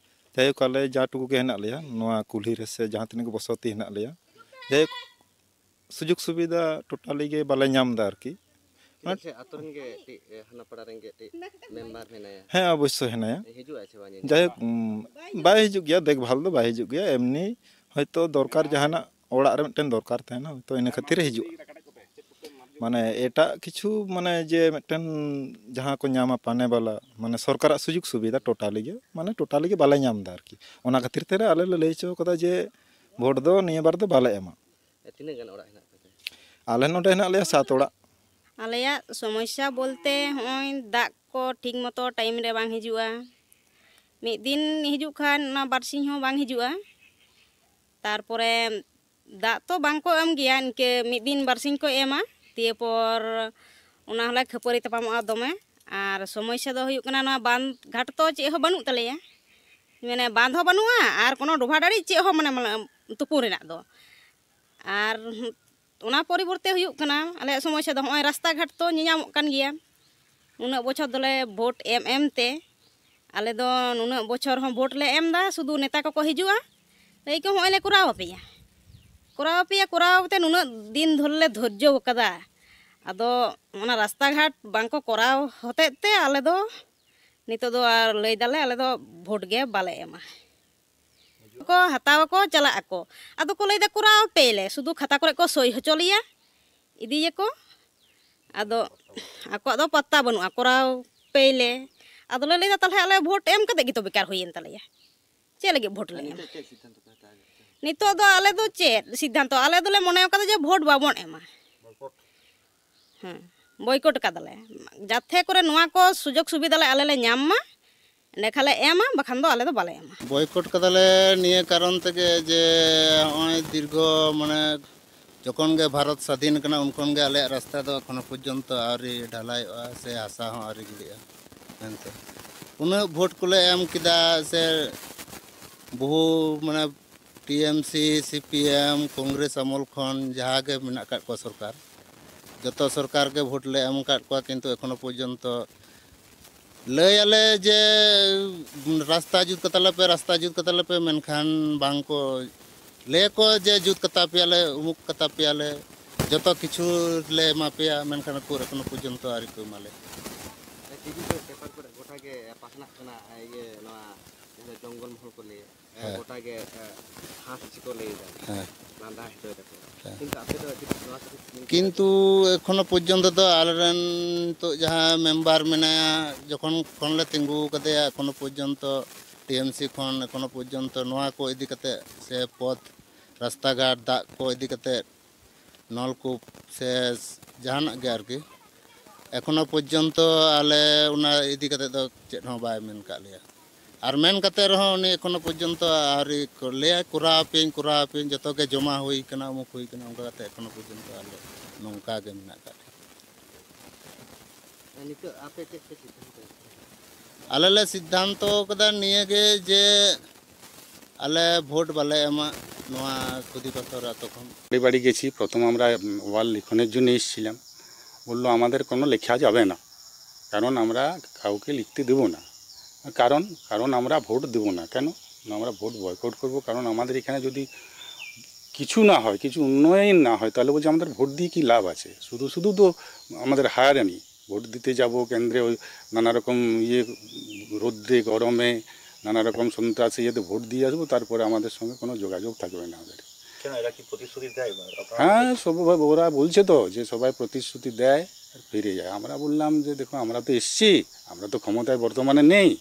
ᱡᱟᱭᱦᱳᱠ, ᱟᱞᱮ ᱡᱟ ᱴᱩᱠᱩ ᱜᱮ ᱦᱮᱱᱟᱜ ᱞᱮᱭᱟ ᱱᱚᱣᱟ ᱠᱩᱞᱦᱤ ᱨᱮ ᱥᱮ ᱡᱟᱦᱟᱸ ᱛᱤᱱᱟᱹᱜ ᱜᱮ ᱵᱚᱥᱚᱛᱤ ᱦᱮᱱᱟᱜ ᱞᱮᱭᱟ, ᱡᱟᱭᱦᱳᱠ, ᱥᱩᱡᱳᱜᱽ ᱥᱩᱵᱤᱫᱷᱟ ᱴᱳᱴᱟᱞᱤ ᱜᱮ ᱵᱟᱞᱮ ᱧᱟᱢ ᱮᱫᱟ ᱟᱨᱠᱤ᱾ ᱪᱮᱫᱟᱜ ᱥᱮ ᱟᱛᱳ ᱨᱮᱱ ᱜᱮ ᱢᱤᱫᱴᱤᱡ, ᱮ, ᱦᱟᱱᱟ ᱯᱟᱲᱟ ᱨᱮᱱ ᱜᱮ ᱢᱤᱫᱴᱤᱡ ᱢᱮᱢᱵᱟᱨ ᱢᱮᱱᱟᱭᱟ᱾ ᱦᱮᱸ, ᱚᱵᱚᱥᱥᱳᱭ ᱦᱮᱱᱟᱭᱟ᱾ ᱦᱤᱡᱩᱜ ᱟᱭ ᱥᱮ ᱵᱟᱝ ᱧᱮᱧᱮᱞ? ᱡᱟᱭᱦᱳᱠ, ᱩᱢ, ᱵᱟᱭ ᱦᱤᱡᱩᱜ ᱜᱮᱭᱟ, ᱫᱮᱠᱷᱵᱷᱟᱞ ᱫᱚ ᱵᱟᱭ ᱦᱤᱡᱩᱜ ᱜᱮᱭᱟ᱾ ᱮᱢᱱᱤ ᱦᱚᱭᱛᱳ ᱫᱚᱨᱠᱟᱨ, ᱡᱟᱦᱟᱱᱟᱜ ᱚᱲᱟᱜ ᱨᱮ ᱢᱤᱫᱴᱮᱱ ᱫᱚᱨᱠᱟᱨ ᱛᱟᱦᱮᱱᱟ, ᱦᱚᱭᱛᱳ ᱤᱱᱟᱹ ᱠᱷᱟᱹᱛᱤᱨ ᱮ ᱦᱤᱡᱩᱜᱼᱟ᱾ ᱢᱟᱱᱮ ᱮᱴᱟᱜ ᱠᱤᱪᱷᱩ, ᱢᱟᱱᱮ ᱡᱮ ᱢᱤᱫᱴᱮᱱ ᱡᱟᱦᱟᱸ ᱠᱚ ᱧᱟᱢᱟ ᱯᱟᱱᱮ ᱵᱟᱞᱟ, ᱢᱟᱱᱮ ᱥᱚᱨᱠᱟᱨᱟᱜ ᱥᱩᱡᱳᱜᱽ ᱥᱩᱵᱤᱫᱷᱟ ᱴᱳᱴᱟᱞᱤ ᱜᱮ, ᱢᱟᱱᱮ ᱴᱳᱴᱟᱞᱤ ᱜᱮ ᱵᱟᱞᱮ ᱧᱟᱢ ᱮᱫᱟ ᱟᱨᱠᱤ᱾ ᱚᱱᱟ ᱠᱷᱟᱹᱛᱤᱨ ᱛᱮ ᱟᱞᱮ ᱞᱮ ᱞᱟᱹᱭ ᱦᱚᱪᱚ ᱠᱟᱫᱟ ᱡᱮ ᱵᱷᱳᱴ ᱫᱚ ᱱᱤᱭᱟᱹ ᱵᱟᱨ ᱫᱚ ᱵᱟᱞᱮ ᱮᱢᱟ᱾ ᱛᱤᱱᱟᱹᱜ ᱜᱟᱱ ᱚᱲᱟᱜ ᱦᱮᱱᱟᱜ ᱛᱟᱯᱮᱭᱟ? ᱟᱞᱮ ᱱᱚᱰᱮ ᱦᱮᱱᱟᱜ ᱞᱮᱭᱟ ᱥᱟᱛ ᱚᱲᱟᱜ᱾ ᱟᱞᱮᱭᱟᱜ ᱥᱚᱢᱚᱥᱥᱟ ᱵᱚᱞᱛᱮ ᱦᱚᱸᱜᱼᱚᱭ ᱫᱟᱜ ᱠᱚ ᱴᱷᱤᱠ ᱢᱚᱛᱚ ᱴᱟᱭᱤᱢ ᱨᱮ ᱵᱟᱝ ᱦᱤᱡᱩᱜᱼᱟ᱾ ᱢᱤᱫ ᱫᱤᱱ ᱦᱤᱡᱩᱜ ᱠᱷᱟᱱ ᱚᱱᱟ ᱵᱟᱨᱥᱤᱧ ᱦᱚᱸ ᱵᱟᱝ ᱦᱤᱡᱩᱜᱼᱟ᱾ ᱛᱟᱨᱯᱚᱨᱮ ᱫᱟᱜ ᱛᱚ ᱵᱟᱝ ᱠᱚ ᱮᱢ ᱜᱮᱭᱟ, ᱤᱱᱠᱟᱹ ᱢᱤᱫ ᱫᱤᱱ ᱵᱟᱨᱥᱤᱧ ᱠᱚ ᱮᱢᱟ, ᱫᱤᱭᱮ ᱯᱚᱨ ᱚᱱᱟ ᱦᱚᱸᱞᱮ ᱠᱷᱟᱹᱯᱟᱹᱨᱤ ᱛᱟᱯᱟᱢᱚᱜᱼᱟ ᱫᱚᱢᱮ᱾ ᱟᱨ ᱥᱚᱢᱚᱥᱥᱟ ᱫᱚ ᱦᱩᱭᱩᱜ ᱠᱟᱱᱟ ᱱᱚᱣᱟ ᱵᱟᱸᱫᱷ ᱜᱷᱟᱴ ᱛᱚ ᱪᱮᱫ ᱦᱚᱸ ᱵᱟᱹᱱᱩᱜ ᱛᱟᱞᱮᱭᱟ, ᱢᱟᱱᱮ ᱵᱟᱸᱫᱷ ᱦᱚᱸ ᱵᱟᱹᱱᱩᱜᱼᱟ ᱟᱨ ᱠᱳᱱᱳ ᱰᱚᱵᱷᱟ ᱰᱟᱹᱲᱤ ᱪᱮᱫ ᱦᱚᱸ ᱢᱟᱱᱮ, ᱢᱟᱱᱮ ᱛᱩᱯᱩᱱ ᱨᱮᱱᱟᱜ ᱫᱚ᱾ ᱟᱨ ᱚᱱᱟ ᱯᱚᱨᱤᱵᱚᱨᱛᱮ ᱦᱩᱭᱩᱜ ᱠᱟᱱᱟ ᱟᱞᱮᱭᱟᱜ ᱥᱚᱢᱚᱥᱥᱟ ᱫᱚ ᱦᱚᱸᱜᱼᱚᱭ ᱨᱟᱥᱛᱟ ᱜᱷᱟᱴ ᱛᱚ ᱧᱮᱧᱟᱢᱚᱜ ᱠᱟᱱ ᱜᱮᱭᱟ, ᱩᱱᱟᱹᱜ ᱵᱚᱪᱷᱚᱨ ᱫᱚᱞᱮ ᱵᱷᱳᱴ ᱮᱢ ᱮᱢ ᱛᱮ ᱟᱞᱮ ᱫᱚ ᱱᱩᱱᱟᱹᱜ ᱵᱚᱪᱷᱚᱨ ᱦᱚᱸ ᱵᱷᱳᱴ ᱞᱮ ᱮᱢ ᱮᱫᱟ, ᱥᱩᱫᱷᱩ ᱱᱮᱛᱟ ᱠᱚᱠᱚ ᱦᱤᱡᱩᱜᱼᱟ, ᱞᱟᱹᱭ ᱠᱚ ᱦᱚᱸᱜᱼᱚᱭ ᱞᱮ ᱠᱚᱨᱟᱣ ᱟᱯᱮᱭᱟ, ᱠᱚᱨᱟᱣ ᱟᱯᱮᱭᱟ, ᱠᱚᱨᱟᱣ ᱠᱟᱛᱮ ᱱᱩᱱᱟᱹᱜ ᱫᱤᱱ ᱫᱷᱚᱨᱮ ᱞᱮ ᱫᱷᱳᱨᱡᱚ ᱟᱠᱟᱫᱟ᱾ ᱟᱫᱚ ᱚᱱᱟ ᱨᱟᱥᱛᱟ ᱜᱷᱟᱴ ᱵᱟᱝ ᱠᱚ ᱠᱚᱨᱟᱣ ᱦᱚᱛᱮᱡ ᱛᱮ ᱟᱞᱮ ᱫᱚ ᱱᱤᱛᱚᱜ ᱫᱚ ᱟᱨ ᱞᱟᱹᱭ ᱫᱟᱞᱮ, ᱟᱞᱮ ᱫᱚ ᱵᱷᱳᱴ ᱜᱮ ᱵᱟᱞᱮ ᱮᱢᱟ᱾ ᱠᱚ ᱦᱟᱛᱟᱣ ᱟᱠᱚ, ᱪᱟᱞᱟᱜ ᱟᱠᱚ᱾ ᱟᱫᱚ ᱠᱚ ᱞᱟᱹᱭᱫᱟ, "ᱠᱚᱨᱟᱣ ᱯᱮ ᱞᱮ, ᱥᱩᱫᱷᱩ ᱠᱷᱟᱛᱟ ᱠᱚᱨᱮ ᱠᱚ ᱥᱳᱭ ᱦᱚᱪᱚ ᱞᱮᱭᱟ, ᱤᱫᱤᱭᱟᱠᱚ, ᱟᱫᱚ ᱟᱠᱚᱣᱟᱜ ᱫᱚ ᱯᱟᱛᱛᱟ ᱵᱟᱹᱱᱩᱜᱼᱟ, ᱠᱚᱨᱟᱣ ᱯᱮ ᱞᱮ᱾" ᱟᱫᱚᱞᱮ ᱞᱟᱹᱭᱫᱟ, "ᱛᱟᱦᱚᱞᱮ ᱟᱞᱮ ᱵᱷᱳᱴ ᱮᱢ ᱠᱟᱛᱮ ᱜᱮᱛᱚ ᱵᱮᱠᱟᱨ ᱦᱩᱭᱮᱱ ᱛᱟᱞᱮᱭᱟ, ᱪᱮᱫ ᱞᱟᱹᱜᱤᱫ ᱵᱷᱳᱴ ᱞᱮ ᱮᱢᱟ?" ᱱᱤᱛᱚᱜ ᱪᱮᱫ ᱥᱤᱫᱽᱫᱷᱟᱱᱛᱚ ᱯᱮ ᱦᱟᱛᱟᱣ ᱠᱮᱫᱟ? ᱱᱤᱛᱚᱜ ᱫᱚ ᱟᱞᱮ ᱫᱚ ᱪᱮᱫ ᱥᱤᱫᱽᱫᱷᱟᱱᱛᱚ, ᱟᱞᱮ ᱫᱚᱞᱮ ᱢᱚᱱᱮ ᱠᱟᱫᱟ ᱡᱮ ᱵᱷᱳᱴ ᱵᱟᱵᱚᱱ ᱮᱢᱟ᱾ ᱦᱮᱸ, ᱵᱚᱭᱠᱚᱴ ᱠᱟᱫᱟᱞᱮ᱾ ᱡᱟᱛᱷᱮ ᱠᱚᱨᱮ ᱱᱚᱣᱟ ᱠᱚ ᱥᱩᱡᱳᱜᱽ ᱥᱩᱵᱤᱫᱷᱟ ᱞᱮ ᱟᱞᱮ ᱞᱮ ᱧᱟᱢ ᱢᱟ, ᱮᱸᱰᱮᱠᱷᱟᱱ ᱞᱮ ᱮᱢᱟ, ᱵᱟᱠᱷᱟᱱ ᱫᱚ ᱟᱞᱮ ᱫᱚ ᱵᱟᱞᱮ ᱮᱢᱟ᱾ ᱵᱚᱭᱠᱚᱴ ᱠᱟᱫᱟᱞᱮ ᱱᱤᱭᱟᱹ ᱠᱟᱨᱚᱱ ᱛᱮᱜᱮ ᱡᱮ ᱱᱚᱜᱼᱚᱭ ᱫᱤᱨᱜᱷᱚ, ᱢᱟᱱᱮ, ᱡᱚᱠᱷᱚᱱ ᱜᱮ ᱵᱷᱟᱨᱚᱛ ᱥᱟᱫᱷᱤᱱ ᱠᱟᱱᱟ, ᱩᱱ ᱠᱷᱚᱱ ᱜᱮ ᱟᱞᱮᱭᱟᱜ ᱨᱟᱥᱛᱟ ᱫᱚ ᱮᱠᱷᱚᱱᱳ ᱯᱚᱨᱡᱚᱱᱛᱚ ᱟᱹᱣᱨᱤ ᱰᱷᱟᱞᱟᱭᱚᱜᱼᱟ ᱥᱮ ᱦᱟᱥᱟ ᱦᱚᱸ ᱟᱹᱣᱨᱤ ᱜᱤᱰᱤᱜᱼᱟ ᱢᱮᱱᱛᱮ᱾ ᱩᱱᱟᱹᱜ ᱵᱷᱳᱴ ᱠᱚᱞᱮ ᱮᱢ ᱠᱮᱫᱟ ᱥᱮ ᱵᱚᱦᱩ, ᱢᱟᱱᱮ, ᱴᱤ ᱮᱢ ᱥᱤ, ᱥᱤ ᱯᱤ ᱮᱢ, ᱠᱚᱝᱜᱨᱮᱥ ᱟᱢᱚᱞ ᱠᱷᱚᱱ ᱡᱟᱦᱟᱸ ᱜᱮ ᱢᱮᱱᱟᱜ ᱟᱠᱟᱫ ᱠᱚᱣᱟ ᱥᱚᱨᱠᱟᱨ, ᱡᱚᱛᱚ ᱥᱚᱨᱠᱟᱨ ᱜᱮ ᱵᱷᱳᱴ ᱞᱮ ᱮᱢ ᱟᱠᱟᱫ ᱠᱚᱣᱟ, ᱠᱤᱱᱛᱩ ᱮᱠᱷᱚᱱᱳ ᱯᱚᱨᱡᱚᱱᱛᱚ ᱞᱟᱹᱭ ᱟᱞᱮ ᱡᱮ ᱨᱟᱥᱛᱟ ᱡᱩᱛ ᱠᱟᱛᱟ ᱞᱮᱯᱮ, ᱨᱟᱥᱛᱟ ᱡᱩᱛ ᱠᱟᱛᱟ ᱞᱮᱯᱮ, ᱢᱮᱱᱠᱷᱟᱱ ᱵᱟᱝ ᱠᱚ ᱞᱟᱹᱭ ᱟᱠᱚ ᱡᱮ ᱡᱩᱛ ᱠᱟᱛᱟ ᱯᱮᱭᱟᱞᱮ, ᱩᱢᱩᱠ ᱠᱟᱛᱟ ᱯᱮᱭᱟᱞᱮ, ᱡᱚᱛᱚ ᱠᱤᱪᱷᱩ ᱞᱮ ᱮᱢᱟ ᱯᱮᱭᱟ, ᱢᱮᱱᱠᱷᱟᱱ ᱩᱠᱩᱨ ᱮᱠᱷᱚᱱᱳ ᱯᱚᱨᱡᱚᱱᱛᱚ ᱟᱹᱣᱨᱤ ᱠᱚ ᱮᱢᱟ ᱞᱮ᱾ ᱴᱤ ᱵᱷᱤ ᱠᱚᱨᱮ, ᱯᱮᱯᱟᱨ ᱠᱚᱨᱮ ᱜᱚᱴᱟ ᱜᱮ ᱯᱟᱥᱱᱟᱜ ᱠᱟᱱᱟ, ᱤᱭᱟᱹ, ᱱᱚᱣᱟ ᱡᱟᱦᱟᱸ ᱫᱚ ᱡᱚᱝᱜᱚᱞ ᱢᱚᱦᱚᱞ ᱠᱚ ᱞᱟᱹᱭᱟ, ᱦᱮᱸ᱾ ᱜᱚᱴᱟ ᱜᱮ, ᱮ, ᱦᱟᱸᱥ ᱪᱤᱠᱟᱹ ᱞᱟᱹᱭ ᱮᱫᱟ, ᱦᱮᱸ᱾ ᱞᱟᱸᱫᱟ ᱦᱚᱪᱚᱭ ᱫᱟᱠᱚ᱾ ᱦᱮᱸ᱾ ᱠᱤᱱᱛᱩ ᱟᱯᱮ ᱫᱚ ᱪᱮᱫ ᱱᱚᱣᱟ ᱠᱷᱟᱹᱛᱤᱨ ᱛᱮ ᱠᱤᱱᱛᱩ ᱮᱠᱷᱚᱱᱳ ᱯᱚᱨᱡᱚᱱᱛᱚ ᱫᱚ ᱟᱞᱮᱨᱮᱱ ᱱᱤᱛᱚᱜ ᱡᱟᱦᱟᱸ ᱢᱮᱢᱵᱟᱨ ᱢᱮᱱᱟᱭᱟ, ᱡᱚᱠᱷᱚᱱ ᱠᱷᱚᱱ ᱞᱮ ᱛᱤᱸᱜᱩ ᱠᱟᱫᱮᱭᱟ, ᱮᱠᱷᱚᱱᱳ ᱯᱚᱨᱡᱚᱱᱛᱚ ᱴᱤ ᱮᱢ ᱥᱤ ᱠᱷᱚᱱ ᱮᱠᱷᱚᱱᱳ ᱯᱚᱨᱡᱚᱱᱛᱚ ᱱᱚᱣᱟ ᱠᱚ ᱤᱫᱤ ᱠᱟᱛᱮ ᱥᱮ ᱯᱚᱛ, ᱨᱟᱥᱛᱟ ᱜᱷᱟᱴ, ᱫᱟᱜ ᱠᱚ ᱤᱫᱤ ᱠᱟᱛᱮ, ᱱᱚᱞᱠᱩᱯ ᱥᱮ ᱡᱟᱦᱟᱱᱟᱜ ᱜᱮ ᱟᱨᱠᱤ, ᱮᱠᱷᱚᱱᱳ ᱯᱚᱨᱡᱚᱱᱛᱚ ᱟᱞᱮ ᱚᱱᱟ ᱤᱫᱤ ᱠᱟᱛᱮ ᱫᱚ ᱪᱮᱫ ᱦᱚᱸ ᱵᱟᱭ ᱢᱮᱱ ᱠᱟᱜ ᱞᱮᱭᱟ᱾ ᱟᱨ ᱢᱮᱱ ᱠᱟᱛᱮ ᱨᱮᱦᱚᱸ ᱩᱱᱤ ᱮᱠᱷᱚᱱᱳ ᱯᱚᱨᱡᱚᱱᱛᱚ ᱟᱹᱣᱨᱤ ᱠᱚ ᱞᱟᱹᱭᱟ, "ᱠᱚᱨᱟᱣ ᱟᱯᱮᱭᱟᱹᱧ, ᱠᱚᱨᱟᱣ ᱟᱯᱮᱭᱟᱹᱧ, ᱡᱚᱛᱚ ᱜᱮ ᱡᱚᱢᱟ ᱦᱩᱭ ᱠᱟᱱᱟ, ᱩᱢᱩᱠ ᱦᱩᱭ ᱠᱟᱱᱟ", ᱚᱱᱠᱟ ᱠᱟᱛᱮ ᱮᱠᱷᱚᱱᱳ ᱯᱚᱨᱡᱚᱱᱛᱚ ᱟᱞᱮ ᱱᱚᱝᱠᱟ ᱜᱮ ᱢᱮᱱᱟᱜ ᱟᱠᱟᱫ ᱞᱮᱭᱟ᱾ ᱟᱨ ᱱᱤᱛᱚᱜ ᱟᱯᱮ ᱪᱮᱫ ᱯᱮ ᱥᱤᱫᱽᱫᱷᱟᱱᱛᱚ ᱠᱟᱫᱟ? ᱟᱞᱮ ᱞᱮ ᱥᱤᱫᱽᱫᱷᱟᱱᱛᱚ ᱠᱟᱫᱟ ᱱᱤᱭᱟᱹ ᱜᱮ ᱡᱮ ᱟᱞᱮ ᱵᱷᱳᱴ ᱵᱟᱞᱮ ᱮᱢᱟ ᱱᱚᱣᱟ ᱠᱷᱩᱫᱤᱯᱟᱛᱷᱚᱨ ᱟᱛᱳ ᱠᱷᱚᱱ᱾ বাড়ি বাড়ি গেছি, প্রথম আমরা ওয়াল লিখনের জন্য এসেছিলাম। বললো, "আমাদের কোনো লেখা যাবে না, কারণ আমরা কাউকে লিখতে দেবো না।" কারণ কারণ আমরা ভোট দেবো না। কেন? আমরা ভোট বয়কট করব। কারণ আমাদের এখানে যদি কিছু না হয়, কিছু উন্নয়ন না হয়, তাহলে বলছে আমাদের ভোট দিয়ে কী লাভ আছে? শুধু শুধু তো আমাদের হয়রানি। ভোট দিতে যাব কেন্দ্রে, ওই নানা রকম ইয়ে, রোদ্রে গরমে নানা রকম সন্ত্রাসী ইয়েতে ভোট দিয়ে আসবো, তারপরে আমাদের সঙ্গে কোনো যোগাযোগ থাকবে না আমাদের। কেন, এরা কি প্রতিশ্রুতি দেয় বা আপনারা? হ্যাঁ, সব ওরা বলছে তো যে সবাই প্রতিশ্রুতি দেয় আর ফিরে যায়। আমরা বললাম যে দেখো, আমরা তো এসছি, আমরা তো ক্ষমতায় বর্তমানে নেই।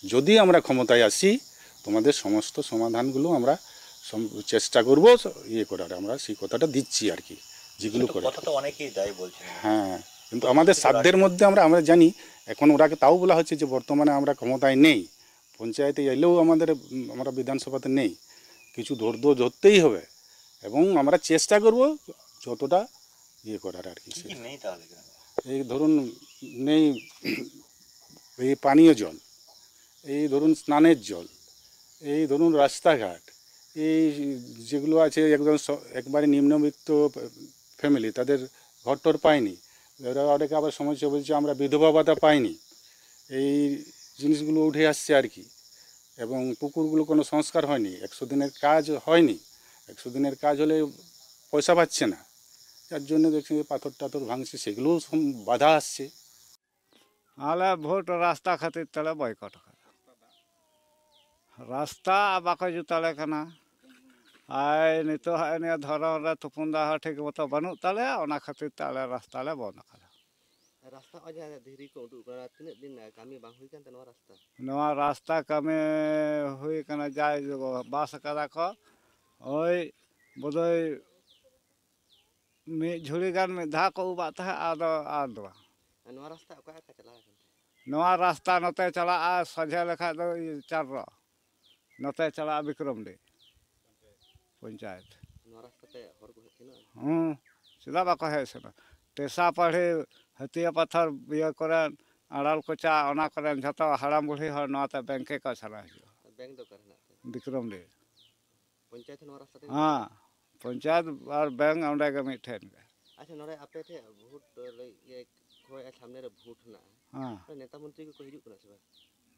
যদি আমরা ক্ষমতায় আসি, তোমাদের সমস্ত সমাধানগুলো আমরা সম- চেষ্টা করব ইয়ে করার। আমরা সেই কথাটা দিচ্ছি আর কি, যেগুলো কিন্তু করে। কথা তো অনেকেই দেয় বলছেন। হ্যাঁ, কিন্তু আমাদের সাধ্যের মধ্যে আমরা আমরা জানি। এখন ওরাকে তাও বলা হচ্ছে যে বর্তমানে আমরা ক্ষমতায় নেই, পঞ্চায়েতে এলেও আমাদের উম, আমরা বিধানসভাতে নেই। কিছু ধৈর্য ধরতেই হবে এবং আমরা চেষ্টা করব যতটা ইয়ে করার আর কি। কি কি নেই তাহলে গ্রামে? এই ধরুন, নেই এই পানীয় জল, এই ধরুন স্নানের জল, এই ধরুন রাস্তাঘাট, এই যেগুলো আছে একদম স- একবারে নিম্নবিত্ত ফ্যামিলি, তাদের ঘরটর পায়নি। এরা অনেকে আবার সমস্যা বলছে আমরা বিধবা ভাতা পাইনি, এই জিনিসগুলো উঠে আসছে আর কি। এবং পুকুরগুলো কোনো সংস্কার হয়নি, একশো দিনের কাজ হয়নি। একশো দিনের কাজ হলে পয়সা পাচ্ছে না, যার জন্য দেখছি যে পাথর টাথর ভাঙছে, সেগুলোও সম- বাধা আসছে। ᱟᱞᱮ ᱵᱷᱳᱴ ᱨᱟᱥᱛᱟ ᱠᱷᱟᱹᱛᱤᱨ ᱛᱮᱞᱮ ᱵᱚᱭᱠᱚᱴ ᱟᱠᱟᱫᱟ᱾ ᱨᱟᱥᱛᱟ ᱵᱟᱠᱚ ᱡᱩᱛ ᱟᱞᱮ ᱠᱟᱱᱟ᱾ ᱟᱨ ᱱᱤᱛᱚᱜ ᱦᱟᱸᱜ ᱱᱤᱭᱟᱹ ᱫᱷᱚᱨᱚᱱ ᱨᱮ ᱛᱩᱯᱩᱱ ᱫᱟᱜ ᱦᱚᱸ ᱴᱷᱤᱠ ᱢᱚᱛᱚ ᱵᱟᱹᱱᱩᱜ ᱛᱟᱞᱮᱭᱟ, ᱚᱱᱟ ᱠᱷᱟᱹᱛᱤᱨ ᱛᱮ ᱟᱞᱮ ᱨᱟᱥᱛᱟ ᱞᱮ ᱵᱚᱱᱫ ᱟᱠᱟᱫᱟ᱾ ᱨᱟᱥᱛᱟ ᱱᱚᱜᱼᱚᱭ ᱡᱟᱦᱟᱸ ᱫᱷᱤᱨᱤ ᱠᱚ ᱩᱰᱩᱠ ᱠᱟᱱᱟ, ᱛᱤᱱᱟᱹᱜ ᱫᱤᱱ ᱠᱟᱹᱢᱤ ᱵᱟᱝ ᱦᱩᱭ ᱠᱟᱱ ᱛᱟᱦᱮᱸ ᱱᱚᱣᱟ ᱨᱟᱥᱛᱟ? ᱱᱚᱣᱟ ᱨᱟᱥᱛᱟ ᱠᱟᱹᱢᱤ ᱦᱩᱭ ᱠᱟᱱᱟ, ᱡᱟᱭ ᱵᱟᱥ ᱟᱠᱟᱫᱟ ᱠᱚ, ᱳᱭ ᱵᱳᱫᱷᱚᱭ ᱢᱤᱫ ᱡᱷᱩᱲᱤ ᱜᱟᱱ ᱢᱤᱫ ᱫᱷᱟᱣ ᱠᱚ ᱩᱵᱟᱜ ᱛᱟᱦᱮᱸᱫ, ᱟᱫᱚ ᱟᱨ ᱫᱚ ᱵᱟᱝ᱾ ᱟᱨ ᱱᱚᱣᱟ ᱨᱟᱥᱛᱟ ᱚᱠᱟ ᱚᱠᱟ ᱪᱟᱞᱟᱣ ᱟᱠᱟᱱ ᱛᱟᱦᱮᱸᱫ? ᱱᱚᱣᱟ ᱨᱟᱥᱛᱟ ᱱᱚᱛᱮ ᱪᱟᱞᱟᱜᱼᱟ ᱥᱚᱡᱷᱮ ᱞᱮᱠᱷᱟᱡ ᱫᱚ ᱪᱟᱨᱨᱚ, ᱱᱚᱛᱮ ᱪᱟᱞᱟᱜᱼᱟ ᱵᱤᱠᱨᱚᱢᱰᱤ ᱯᱚᱧᱪᱟᱭᱮᱛ᱾ ᱱᱚᱣᱟ ᱨᱟᱥᱛᱟ ᱛᱮ ᱦᱚᱲ ᱠᱚ ᱦᱮᱡ ᱥᱮᱱᱚᱜᱼᱟ? ᱦᱮᱸ, ᱪᱮᱫᱟᱜ ᱵᱟᱠᱚ ᱦᱮᱡ ᱥᱮᱱᱚᱜᱼᱟ? ᱴᱮᱥᱟ ᱯᱟᱹᱲᱦᱤ, ᱦᱟᱹᱛᱤᱭᱟᱹ ᱯᱟᱛᱷᱚᱨ ᱤᱭᱟᱹ ᱠᱚᱨᱮ, ᱟᱲᱟᱞ ᱠᱚᱪᱟ, ᱚᱱᱟ ᱠᱚᱨᱮᱱ ᱡᱷᱚᱛᱚ ᱦᱟᱲᱟᱢ ᱵᱩᱲᱦᱤ ᱦᱚᱲ ᱱᱚᱣᱟᱛᱮ ᱵᱮᱝᱠ ᱠᱚ ᱪᱟᱞᱟᱣ ᱦᱤᱡᱩᱜᱼᱟ᱾ ᱵᱮᱝᱠ ᱫᱚ ᱚᱠᱟᱨᱮ ᱦᱮᱱᱟᱜ ᱛᱮ? ᱵᱤᱠᱨᱚᱢᱰᱤ᱾ ᱯᱚᱧᱪᱟᱭᱮᱛ ᱱᱚᱣᱟ ᱨᱟᱥᱛᱟ ᱛᱮ ᱦᱤᱡᱩᱜᱼᱟ? ᱦᱮᱸ, ᱯᱚᱧᱪᱟᱭᱮᱛ ᱟᱨ ᱵᱮᱝᱠ ᱚᱸᱰᱮ ᱜᱮ ᱢᱤᱫ ᱴᱷᱮᱱ ᱜᱮ᱾ ᱟᱪᱪᱷᱟ, ᱱᱚᱰᱮ ᱟᱯᱮ ᱴᱷᱮᱡ ᱵᱷᱳᱴ ᱞᱟᱹᱜᱤᱫ ᱜᱮ ᱦᱚᱭ ᱟᱨ ᱥᱟᱢᱱᱮ ᱨᱮ ᱵᱷᱳᱴ ᱦᱮᱱᱟᱜᱼᱟ᱾ ᱦᱮᱸ᱾ ᱱᱚᱰᱮ ᱱᱮᱛᱟ ᱢᱚᱱᱛᱨᱤ ᱠᱚᱠᱚ ᱦᱤᱡᱩᱜ ᱠᱟᱱᱟ ᱥᱮ ᱵᱟᱝ?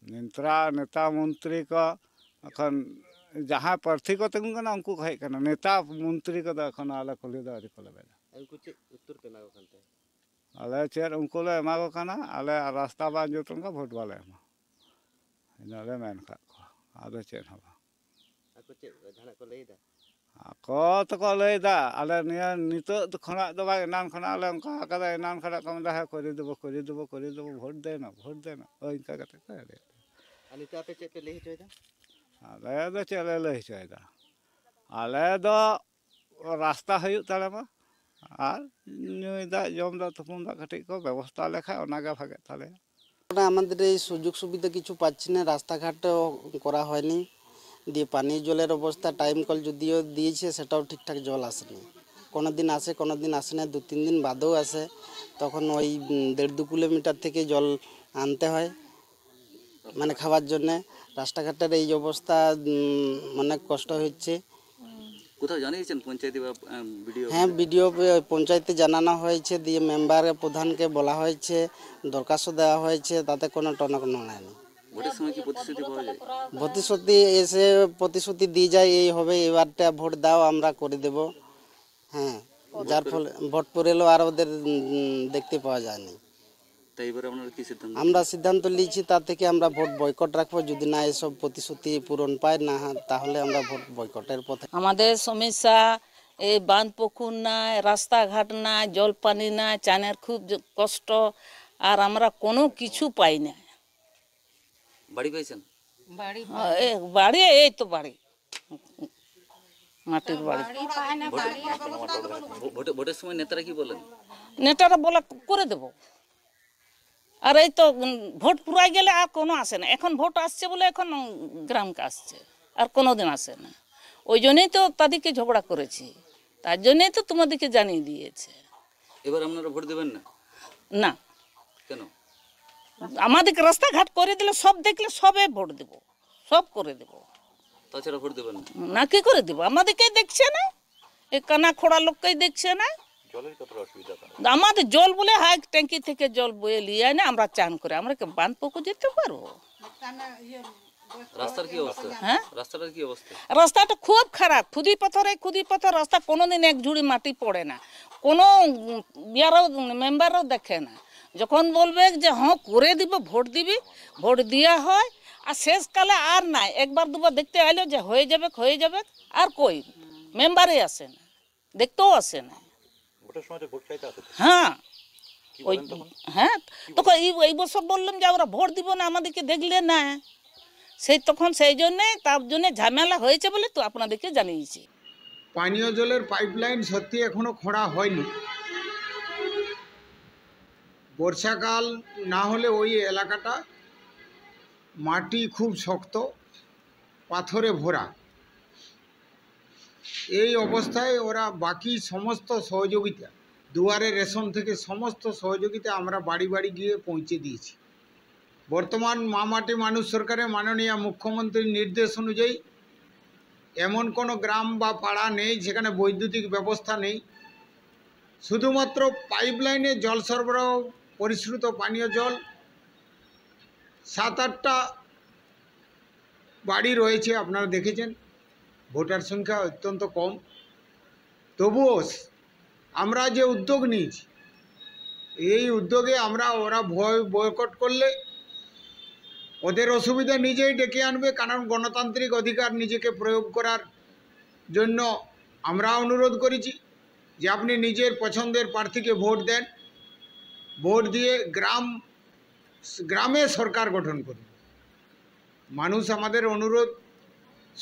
ᱱᱮᱛᱨᱟ ᱱᱮᱛᱟ ᱢᱚᱱᱛᱨᱤ ᱠᱚ ᱮᱠᱷᱚᱱ ᱡᱟᱦᱟᱸᱭ ᱯᱨᱟᱨᱛᱷᱤ ᱠᱚ ᱛᱤᱸᱜᱩᱱ ᱠᱟᱱᱟ, ᱩᱱᱠᱩ ᱠᱚ ᱦᱮᱡ ᱠᱟᱱᱟ᱾ ᱱᱮᱛᱟ ᱢᱚᱱᱛᱨᱤ ᱠᱚᱫᱚ ᱮᱠᱷᱚᱱ ᱟᱞᱮ ᱠᱩᱞᱦᱤ ᱫᱚ ᱟᱹᱣᱨᱤ ᱠᱚ ᱞᱮᱵᱮᱫᱟ᱾ ᱩᱱᱠᱩ ᱪᱮᱫ ᱩᱛᱛᱚᱨ ᱯᱮ ᱮᱢᱟ ᱠᱚ ᱠᱟᱱ ᱛᱟᱦᱮᱸᱫ? ᱟᱞᱮ ᱪᱮᱫ ᱩᱱᱠᱩ ᱞᱮ ᱮᱢᱟ ᱠᱚ ᱠᱟᱱᱟ? ᱟᱞᱮ ᱨᱟᱥᱛᱟ ᱵᱟᱝ ᱡᱩᱛ ᱞᱮᱱᱠᱷᱟᱱ ᱵᱷᱳᱴ ᱵᱟᱞᱮ ᱮᱢᱟ᱾ ᱤᱱᱟᱹ ᱞᱮ ᱢᱮᱱ ᱠᱟᱜ ᱠᱚᱣᱟ, ᱟᱫᱚ ᱪᱮᱫ ᱦᱚᱸ ᱵᱟᱝ᱾ ᱟᱠᱚ ᱪᱮᱫ ᱡᱟᱦᱟᱱᱟᱜ ᱠᱚ ᱞᱟᱹᱭᱫᱟ? ᱟᱠᱚ ᱛᱮᱠᱚ ᱞᱟᱹᱭᱫᱟ, ᱟᱞᱮ ᱱᱤᱭᱟᱹ ᱱᱤᱛᱚᱜ ᱠᱷᱚᱱᱟᱜ ᱫᱚ ᱵᱟᱝ, ᱮᱱᱟᱱ ᱠᱷᱚᱱᱟᱜ ᱞᱮ ᱚᱱᱠᱟ ᱠᱟᱫᱟ, ᱮᱱᱟᱱ ᱠᱷᱚᱱᱟᱜ ᱠᱚ ᱢᱮᱱᱫᱟ, "ᱦᱮᱸ, ᱠᱚᱨᱤ ᱫᱮᱵᱚ, ᱠᱚᱨᱤ ᱫᱮᱵᱚ, ᱠᱚᱨᱤ ᱫᱮᱵᱚ, ᱵᱷᱳᱴ ᱫᱮᱱᱟ, ᱵᱷᱳᱴ ᱫᱮᱱᱟ", ᱳᱭ ᱤᱱᱠᱟ ᱠᱟᱛᱮ ᱠᱚ ᱮᱲᱮᱭᱮᱫ ᱞᱮᱭᱟ᱾ ᱟᱨ ᱱᱤᱛᱚᱜ ᱟᱯᱮ ᱪᱮᱫ ᱯᱮ ᱞᱟᱹᱭ ᱦᱚᱪᱚᱭᱮᱫᱟ? ᱟᱞᱮ ᱫᱚ ᱪᱮᱫ ᱞᱮ ᱞᱟᱹᱭ ᱦᱚᱪᱚᱭᱮᱫᱟ? ᱟᱞᱮ ᱫᱚ ᱨᱟᱥᱛᱟ ᱦᱩᱭᱩᱜ ᱛᱟᱞᱮ ᱢᱟ, ᱟᱨ ᱧᱩᱭ ᱫᱟᱜ, ᱡᱚᱢ ᱫᱟᱜ, ᱛᱩᱯᱩᱱ ᱫᱟᱜ ᱠᱟᱹᱴᱤᱡ ᱠᱚ ᱵᱮᱵᱚᱥᱛᱷᱟ ᱞᱮᱠᱷᱟᱡ ᱚᱱᱟᱜᱮ ᱵᱷᱟᱜᱮᱜ ᱛᱟᱞᱮᱭᱟ᱾ আমাদের এই সুযোগ সুবিধা কিছু পাচ্ছি না, রাস্তাঘাট করা হয়নি, দিয়ে পানীয় জলের অবস্থা টাইম কল যদিও দিয়েছে, সেটাও ঠিকঠাক জল আসেনি। কোনো দিন আসে, কোনো দিন আসে না, দু তিন দিন বাদেও আসে। তখন ওই উম, দেড় দু কিলোমিটার থেকে জল আনতে হয়, মানে খাওয়ার জন্যে। রাস্তাঘাটের এই অবস্থা, উম, অনেক কষ্ট হচ্ছে। কোথাও জানিয়েছেন পঞ্চায়েতে বা বিডিও? হ্যাঁ, বিডিও পঞ্চায়েতে জানানো হয়েছে, দিয়ে মেম্বার প্রধানকে বলা হয়েছে, দরখাস্ত দেওয়া হয়েছে, তাতে কোনো টনক নড়েনি। ভোটের সময় কি প্রতিশ্রুতি পাওয়া যায়? প্রতিশ্রুতি এসে প্রতিশ্রুতি দিয়ে যায়, এই হবে, এবারটা ভোট দাও, আমরা করে দেব। হ্যাঁ, যার ফলে ভোট পড়ে এলো আর ওদের উম, দেখতে পাওয়া যায়নি। তাই এবারে আপনারা কি সিদ্ধান্ত? আমরা সিদ্ধান্ত নিয়েছি, তার থেকে আমরা ভোট বয়কট রাখবো। যদি না এসব প্রতিশ্রুতি পূরণ পায় না, তাহলে আমরা ভোট বয়কটের পথে। আমাদের সমস্যা এই বাঁধ পুকুর নাই, রাস্তাঘাট নাই, জল পানি নাই, চানের খুব জ- কষ্ট। আর আমরা কোনো কিছু পাই না। বাড়ি পেয়েছেন? বাড়ি এ, বাড়ি, এই তো বাড়ি, মাটির বাড়ি। ভোটে- ভোটে- ভোটের সময় নেতারা কি বলেন? নেতারা বলে করে দেব। আর এই তো উম, ভোট পুরাই গেলে আর কোনো আসে না। এখন ভোট আসছে বলে এখন উম, গ্রামকে আসছে, আর কোনো দিন আসে না। ওই জন্যই তো তাদেরকে ঝগড়া করেছি, তার জন্যই তো তোমাদেরকে জানিয়ে দিয়েছে। এবার আপনারা ভোট দেবেন না? না। কেন? আমাদেরকে রাস্তাঘাট করে দিলে, সব দেখলে সবে ভোট দেব, সব করে দেব। তাছাড়া ভোট দেবেন না? না, কি করে দেব? আমাদেরকে দেখছে না, এই কানা খোড়া লোককেই দেখছে না। জলের কতটা অসুবিধা আপনাদের? আমাদের জল বলে হাই ট্যাঙ্কি থেকে জল বয়ে নিয়ে এনে আমরা চান করে, আমরা কি বাঁধ পুকুর যেতে পারবো? রাস্তার কি অবস্থা? হ্যাঁ? রাস্তাটার কি অবস্থা? রাস্তাটা খুব খারাপ, খুদি পাথরে, খুদি পাথর রাস্তা, কোনোদিন এক ঝুড়ি মাটি পড়ে না, কোনো ইয়ারও, মেম্বাররাও দেখে না। যখন বলবে যে হ্যাঁ করে দিব, ভোট দিবি, ভোট দেওয়া হয়, আর শেষকালে আর নাই, একবার দুবার দেখতে আইলো যে হয়ে যাবে, হয়ে যাবে, আর কই মেম্বারই আসে না, দেখতেও আসে না। ভোটের সময় তো ভোট চাইতে আসে তো। হ্যাঁ। কি ওই বলেন তখন? হ্যাঁ, কি তখন বলেন? এই, এই বছর বললাম যে আমরা ভোট দিব না, আমাদেরকে দেখলে না। সেই তখন সেই জন্যে, তার জন্যে ঝামেলা হয়েছে বলে তো আপনাদেরকে জানিয়েছি। পানীয় জলের পাইপলাইন সত্যি এখনো খোঁড়া হয়নি। বর্ষাকাল না হলে ওই এলাকাটা মাটি খুব শক্ত, পাথরে ভরা। এই অবস্থায় ওরা বাকি সমস্ত সহযোগিতা, দুয়ারে রেশন থেকে সমস্ত সহযোগিতা আমরা বাড়ি বাড়ি গিয়ে পৌঁছে দিয়েছি। বর্তমান মা মাটি মানুষ সরকারের মাননীয় মুখ্যমন্ত্রীর নির্দেশ অনুযায়ী এমন কোনো গ্রাম বা পাড়া নেই যেখানে বৈদ্যুতিক ব্যবস্থা নেই। শুধুমাত্র পাইপলাইনে জল সরবরাহ, পরিশ্রুত পানীয় জল, সাত আটটা বাড়ি রয়েছে, আপনারা দেখেছেন, ভোটার সংখ্যা অত্যন্ত কম। তবুও আমরা যে উদ্যোগ নিয়েছি, এই উদ্যোগে আমরা, ওরা ভয় বয়কট করলে ওদের অসুবিধা নিজেই ডেকে আনবে, কারণ গণতান্ত্রিক অধিকার নিজেকে প্রয়োগ করার জন্য আমরা অনুরোধ করেছি যে আপনি নিজের পছন্দের প্রার্থীকে ভোট দেন, ভোট দিয়ে গ্রাম, গ্রামে সরকার গঠন করুন। মানুষ আমাদের অনুরোধ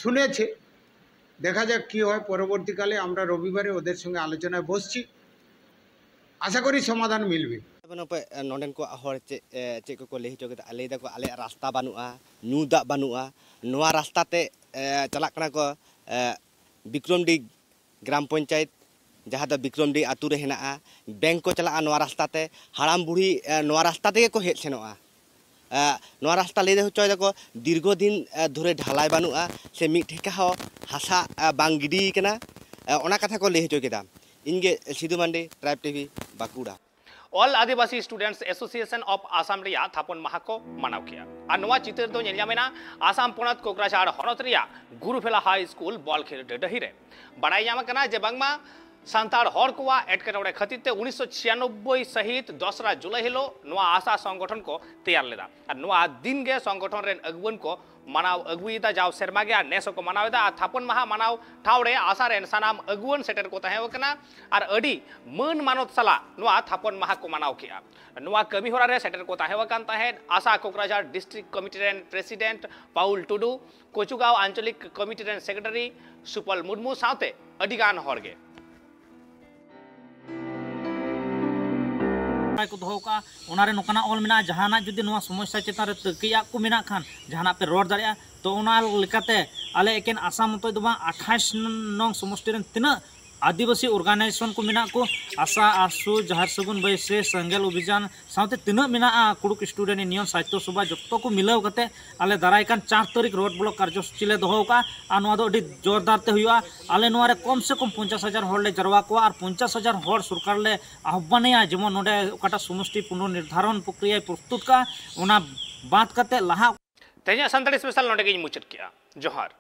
শুনেছে, দেখা যাক কি হয়। পরবর্তীকালে আমরা রবিবারে ওদের সঙ্গে আলোচনায় বসছি, আশা করি সমাধান মিলবে। ᱟᱵᱮᱱ ᱦᱚᱸᱯᱮ, ᱮ, ᱱᱚᱰᱮᱱ ᱠᱚᱣᱟᱜ ᱦᱚᱲ ᱪᱮᱫ, ᱮ, ᱪᱮᱫ ᱠᱚᱠᱚ ᱞᱟᱹᱭ ᱦᱚᱪᱚ ᱠᱮᱫᱟ? ᱞᱟᱹᱭ ᱫᱟᱠᱚ, "ᱟᱞᱮᱭᱟᱜ ᱨᱟᱥᱛᱟ ᱵᱟᱹᱱᱩᱜᱼᱟ, ᱧᱩ ᱫᱟᱜ ᱵᱟᱹᱱᱩᱜᱼᱟ, ᱱᱚᱣᱟ ᱨᱟᱥᱛᱟ ᱛᱮ, ᱮ, ᱪᱟᱞᱟᱜ ᱠᱟᱱᱟ ᱠᱚ, ᱮ, ᱵᱤᱠᱨᱚᱢᱰᱤ ᱜᱨᱟᱢ ᱯᱚᱧᱪᱟᱭᱮᱛ, ᱡᱟᱦᱟᱸ ᱫᱚ ᱵᱤᱠᱨᱚᱢᱰᱤ ᱟᱹᱛᱩ ᱨᱮ ᱦᱮᱱᱟᱜᱼᱟ, ᱵᱮᱝᱠ ᱠᱚ ᱪᱟᱞᱟᱜᱼᱟ, ᱱᱚᱣᱟ ᱨᱟᱥᱛᱟ ᱛᱮ ᱦᱟᱲᱟᱢ ᱵᱩᱲᱦᱤ, ᱮ, ᱱᱚᱣᱟ ᱨᱟᱥᱛᱟ ᱛᱮᱜᱮ ᱠᱚ ᱦᱮᱡ ᱥᱮᱱᱚᱜᱼᱟ᱾ ᱮ, ᱱᱚᱣᱟ ᱨᱟᱥᱛᱟ ᱞᱟᱹᱭ ᱦᱚᱪᱚᱭ ᱫᱟᱠᱚ ᱫᱤᱨᱜᱷᱚ ᱫᱤᱱ, ᱮ, ᱫᱷᱚᱨᱮ ᱰᱷᱟᱞᱟᱭ ᱵᱟᱹᱱᱩᱜᱼᱟ, ᱥᱮ ᱢᱤᱫ ᱴᱷᱮᱠᱟ ᱦᱚᱸ ᱦᱟᱥᱟ, ᱮ, ᱵᱟᱝ ᱜᱤᱰᱤ ᱠᱟᱱᱟ, ᱮ, ᱚᱱᱟ ᱠᱟᱛᱷᱟ ᱠᱚ ᱞᱟᱹᱭ ᱦᱚᱪᱚ ᱠᱮᱫᱟ᱾ ᱤᱧᱜᱮ Sidhu Mandi, tribe TV, Bankura. All Adivasi Students Association of Assam ᱨᱮᱭᱟᱜ ᱛᱷᱟᱯᱚᱱ ᱢᱟᱦᱟ ᱠᱚ ᱢᱟᱱᱟᱣ ᱠᱮᱫᱼᱟ᱾ ᱟᱨ ᱱᱚᱣᱟ ᱪᱤᱛᱟᱹᱨ ᱫᱚ ᱧᱮᱞ ᱧᱟᱢᱮᱱᱟ ᱟᱥᱟᱢ ᱯᱚᱱᱚᱛ ᱠᱳᱠᱨᱟᱡᱷᱟᱲ ᱦᱚᱱᱚᱛ ᱨᱮᱭᱟᱜ ᱜᱩᱨᱩᱯᱷᱮᱞᱟ ᱦᱟᱭ ᱥᱠᱩᱞ ᱵᱚᱞ ᱠᱷᱮᱞ ᱰᱟᱹᱦᱤ ᱨᱮ᱾ ᱵᱟᱲᱟᱭ ᱧᱟᱢ ᱟᱠᱟᱱᱟ ᱡᱮ ᱵᱟᱝᱢᱟ ᱥᱟᱱᱛᱟᱲ ᱦᱚᱲ ᱠᱚᱣᱟᱜ ᱮᱴᱠᱮᱴᱚᱬᱮ ᱠᱷᱟᱹᱛᱤᱨ ᱛᱮ ᱩᱱᱤᱥᱥᱚ ᱪᱷᱤᱭᱟᱱᱚᱵᱵᱳᱭ ᱥᱟᱹᱦᱤᱛ ᱫᱚᱥᱨᱟ ᱡᱩᱞᱟᱭ ᱦᱤᱞᱳᱜ ᱱᱚᱣᱟ ᱟᱥᱟ ᱥᱚᱝᱜᱚᱴᱷᱚᱱ ᱠᱚ ᱛᱮᱭᱟᱨ ᱞᱮᱫᱟ᱾ ᱟᱨ ᱱᱚᱣᱟ ᱫᱤᱱ ᱜᱮ ᱥᱚᱝᱜᱚᱴᱷᱚᱱ ᱨᱮᱱ ᱟᱹᱜᱩᱣᱟᱹᱱ ᱠᱚ ᱢᱟᱱᱟᱣ ᱟᱹᱜᱩᱭᱮᱫᱟ ᱡᱟᱣ ᱥᱮᱨᱢᱟ ᱜᱮ, ᱟᱨ ᱱᱮᱥ ᱦᱚᱸᱠᱚ ᱢᱟᱱᱟᱣ ᱮᱫᱟ᱾ ᱟᱨ ᱛᱷᱟᱯᱚᱱ ᱢᱟᱦᱟ ᱢᱟᱱᱟᱣ ᱴᱷᱟᱶ ᱨᱮ ᱟᱥᱟ ᱨᱮᱱ ᱥᱟᱱᱟᱢ ᱟᱹᱜᱩᱣᱟᱹᱱ ᱥᱮᱴᱮᱨ ᱠᱚ ᱛᱟᱦᱮᱸ ᱠᱟᱱᱟ ᱟᱨ ᱟᱹᱰᱤ ᱢᱟᱹᱱ ᱢᱟᱱᱚᱛ ᱥᱟᱞᱟᱜ ᱱᱚᱣᱟ ᱛᱷᱟᱯᱚᱱ ᱢᱟᱦᱟ ᱠᱚ ᱢᱟᱱᱟᱣ ᱠᱮᱫᱼᱟ᱾ ᱱᱚᱣᱟ ᱠᱟᱹᱢᱤ ᱦᱚᱨᱟ ᱨᱮ ᱥᱮᱴᱮᱨ ᱠᱚ ᱛᱟᱦᱮᱸ ᱟᱠᱟᱱ ᱛᱟᱦᱮᱸᱫ ᱟᱥᱟ ᱠᱳᱠᱨᱟᱡᱷᱟᱲ ᱰᱤᱥᱴᱨᱤᱠᱴ ᱠᱚᱢᱤᱴᱤ ᱨᱮᱱ ᱯᱨᱮᱥᱤᱰᱮᱱᱴ ᱯᱟᱣᱩᱞ ᱴᱩᱰᱩ, ᱠᱚᱪᱩᱜᱟᱸᱣ ᱟᱧᱪᱚᱞᱤᱠ ᱠᱚᱢᱤᱴᱤ ᱨᱮᱱ ᱥᱮᱠᱨᱮᱴᱟᱨᱤ ᱥᱩᱯᱚᱞ ᱢᱩᱨᱢᱩ ᱥᱟᱶᱛᱮ ᱟᱹᱰᱤ ᱜᱟᱱ ᱦᱚᱲ ᱜᱮ᱾ ᱠᱚ ᱫᱚᱦᱚ ᱠᱟᱜᱼᱟ, ᱚᱱᱟᱨᱮ ᱱᱚᱝᱠᱟᱱᱟᱜ ᱚᱞ ᱢᱮᱱᱟᱜᱼᱟ, ᱡᱟᱦᱟᱱᱟᱜ ᱡᱩᱫᱤ ᱱᱚᱣᱟ ᱥᱚᱢᱚᱥᱥᱟ ᱪᱮᱛᱟᱱ ᱨᱮ ᱛᱟᱹᱠᱤᱡ ᱟᱜ ᱠᱚ ᱢᱮᱱᱟᱜ ᱠᱷᱟᱱ, ᱡᱟᱦᱟᱱᱟᱜ ᱯᱮ ᱨᱚᱲ ᱫᱟᱲᱮᱭᱟᱜᱼᱟ᱾ ᱛᱚ ᱚᱱᱟ ᱞᱮᱠᱟᱛᱮ ᱟᱞᱮ ᱮᱠᱮᱱ ᱟᱥᱟᱢ ᱢᱚᱛᱚᱡ ᱫᱚ ᱵᱟᱝ, ᱟᱴᱷᱟᱥ ᱱᱚᱝ ᱥᱚᱢᱚᱥᱴᱤ ᱨᱮᱱ ᱛᱤᱱᱟᱹᱜ ᱟᱹᱫᱤᱵᱟᱹᱥᱤ organization ᱠᱚ ᱢᱮᱱᱟᱜ ᱠᱚ, ᱟᱥᱟ, ᱟᱥᱩ, ᱡᱟᱦᱮᱨ ᱥᱟᱹᱜᱩᱱ ᱵᱟᱹᱭᱥᱤ, ᱥᱮᱸᱜᱮᱞ ᱚᱵᱷᱤᱡᱟᱱ, ᱥᱟᱶᱛᱮ ᱛᱤᱱᱟᱹᱜ ᱢᱮᱱᱟᱜᱼᱟ, ᱠᱩᱲᱩᱠ Student Union, ᱥᱟᱦᱤᱛᱛᱚ ᱥᱚᱵᱷᱟ, ᱡᱚᱛᱚ ᱠᱚ ᱢᱤᱞᱟᱹᱣ ᱠᱟᱛᱮ ᱟᱞᱮ ᱫᱟᱨᱟᱭ ᱠᱟᱱ ᱪᱟᱨ ᱛᱟᱹᱨᱤᱠᱷ ᱨᱳᱰ ᱵᱞᱚᱠ ᱠᱟᱨᱡᱚᱥᱩᱪᱤ ᱞᱮ ᱫᱚᱦᱚ ᱟᱠᱟᱫᱼᱟ᱾ ᱟᱨ ᱱᱚᱣᱟ ᱫᱚ ᱟᱹᱰᱤ ᱡᱳᱨᱫᱟᱨ ᱛᱮ ᱦᱩᱭᱩᱜᱼᱟ᱾ ᱟᱞᱮ ᱱᱚᱣᱟ ᱨᱮ ᱠᱚᱢ ᱥᱮ ᱠᱚᱢ ᱯᱚᱧᱪᱟᱥ ᱦᱟᱡᱟᱨ ᱦᱚᱲ ᱞᱮ ᱡᱟᱨᱣᱟ ᱠᱚᱣᱟ ᱟᱨ ᱯᱚᱧᱪᱟᱥ ᱦᱟᱡᱟᱨ ᱦᱚᱲ ᱥᱚᱨᱠᱟᱨ ᱞᱮ ᱟᱦᱵᱟᱱᱮᱭᱟ, ᱡᱮᱢᱚᱱ ᱱᱚᱰᱮ ᱚᱠᱟᱴᱟᱜ ᱥᱚᱢᱚᱥᱴᱤ ᱯᱩᱱᱚᱨᱱᱤᱨᱫᱷᱟᱨᱚᱱ ᱯᱨᱚᱠᱨᱤᱭᱟᱭ ᱯᱨᱚᱥᱛᱩᱛ ᱠᱟᱜᱼᱟ, ᱚᱱᱟ ᱵᱟᱫ ᱠᱟᱛᱮ ᱞᱟᱦᱟ᱾ ᱛᱮᱦᱮᱧᱟᱜ ᱥᱟᱱᱛᱟᱲᱤ ᱥᱯᱮᱥᱟᱞ ᱱᱚᱰᱮ ᱜᱤᱧ ᱢᱩᱪᱟᱹᱫ ᱠᱮᱜᱼᱟ᱾ ᱡᱚᱦᱟᱨ᱾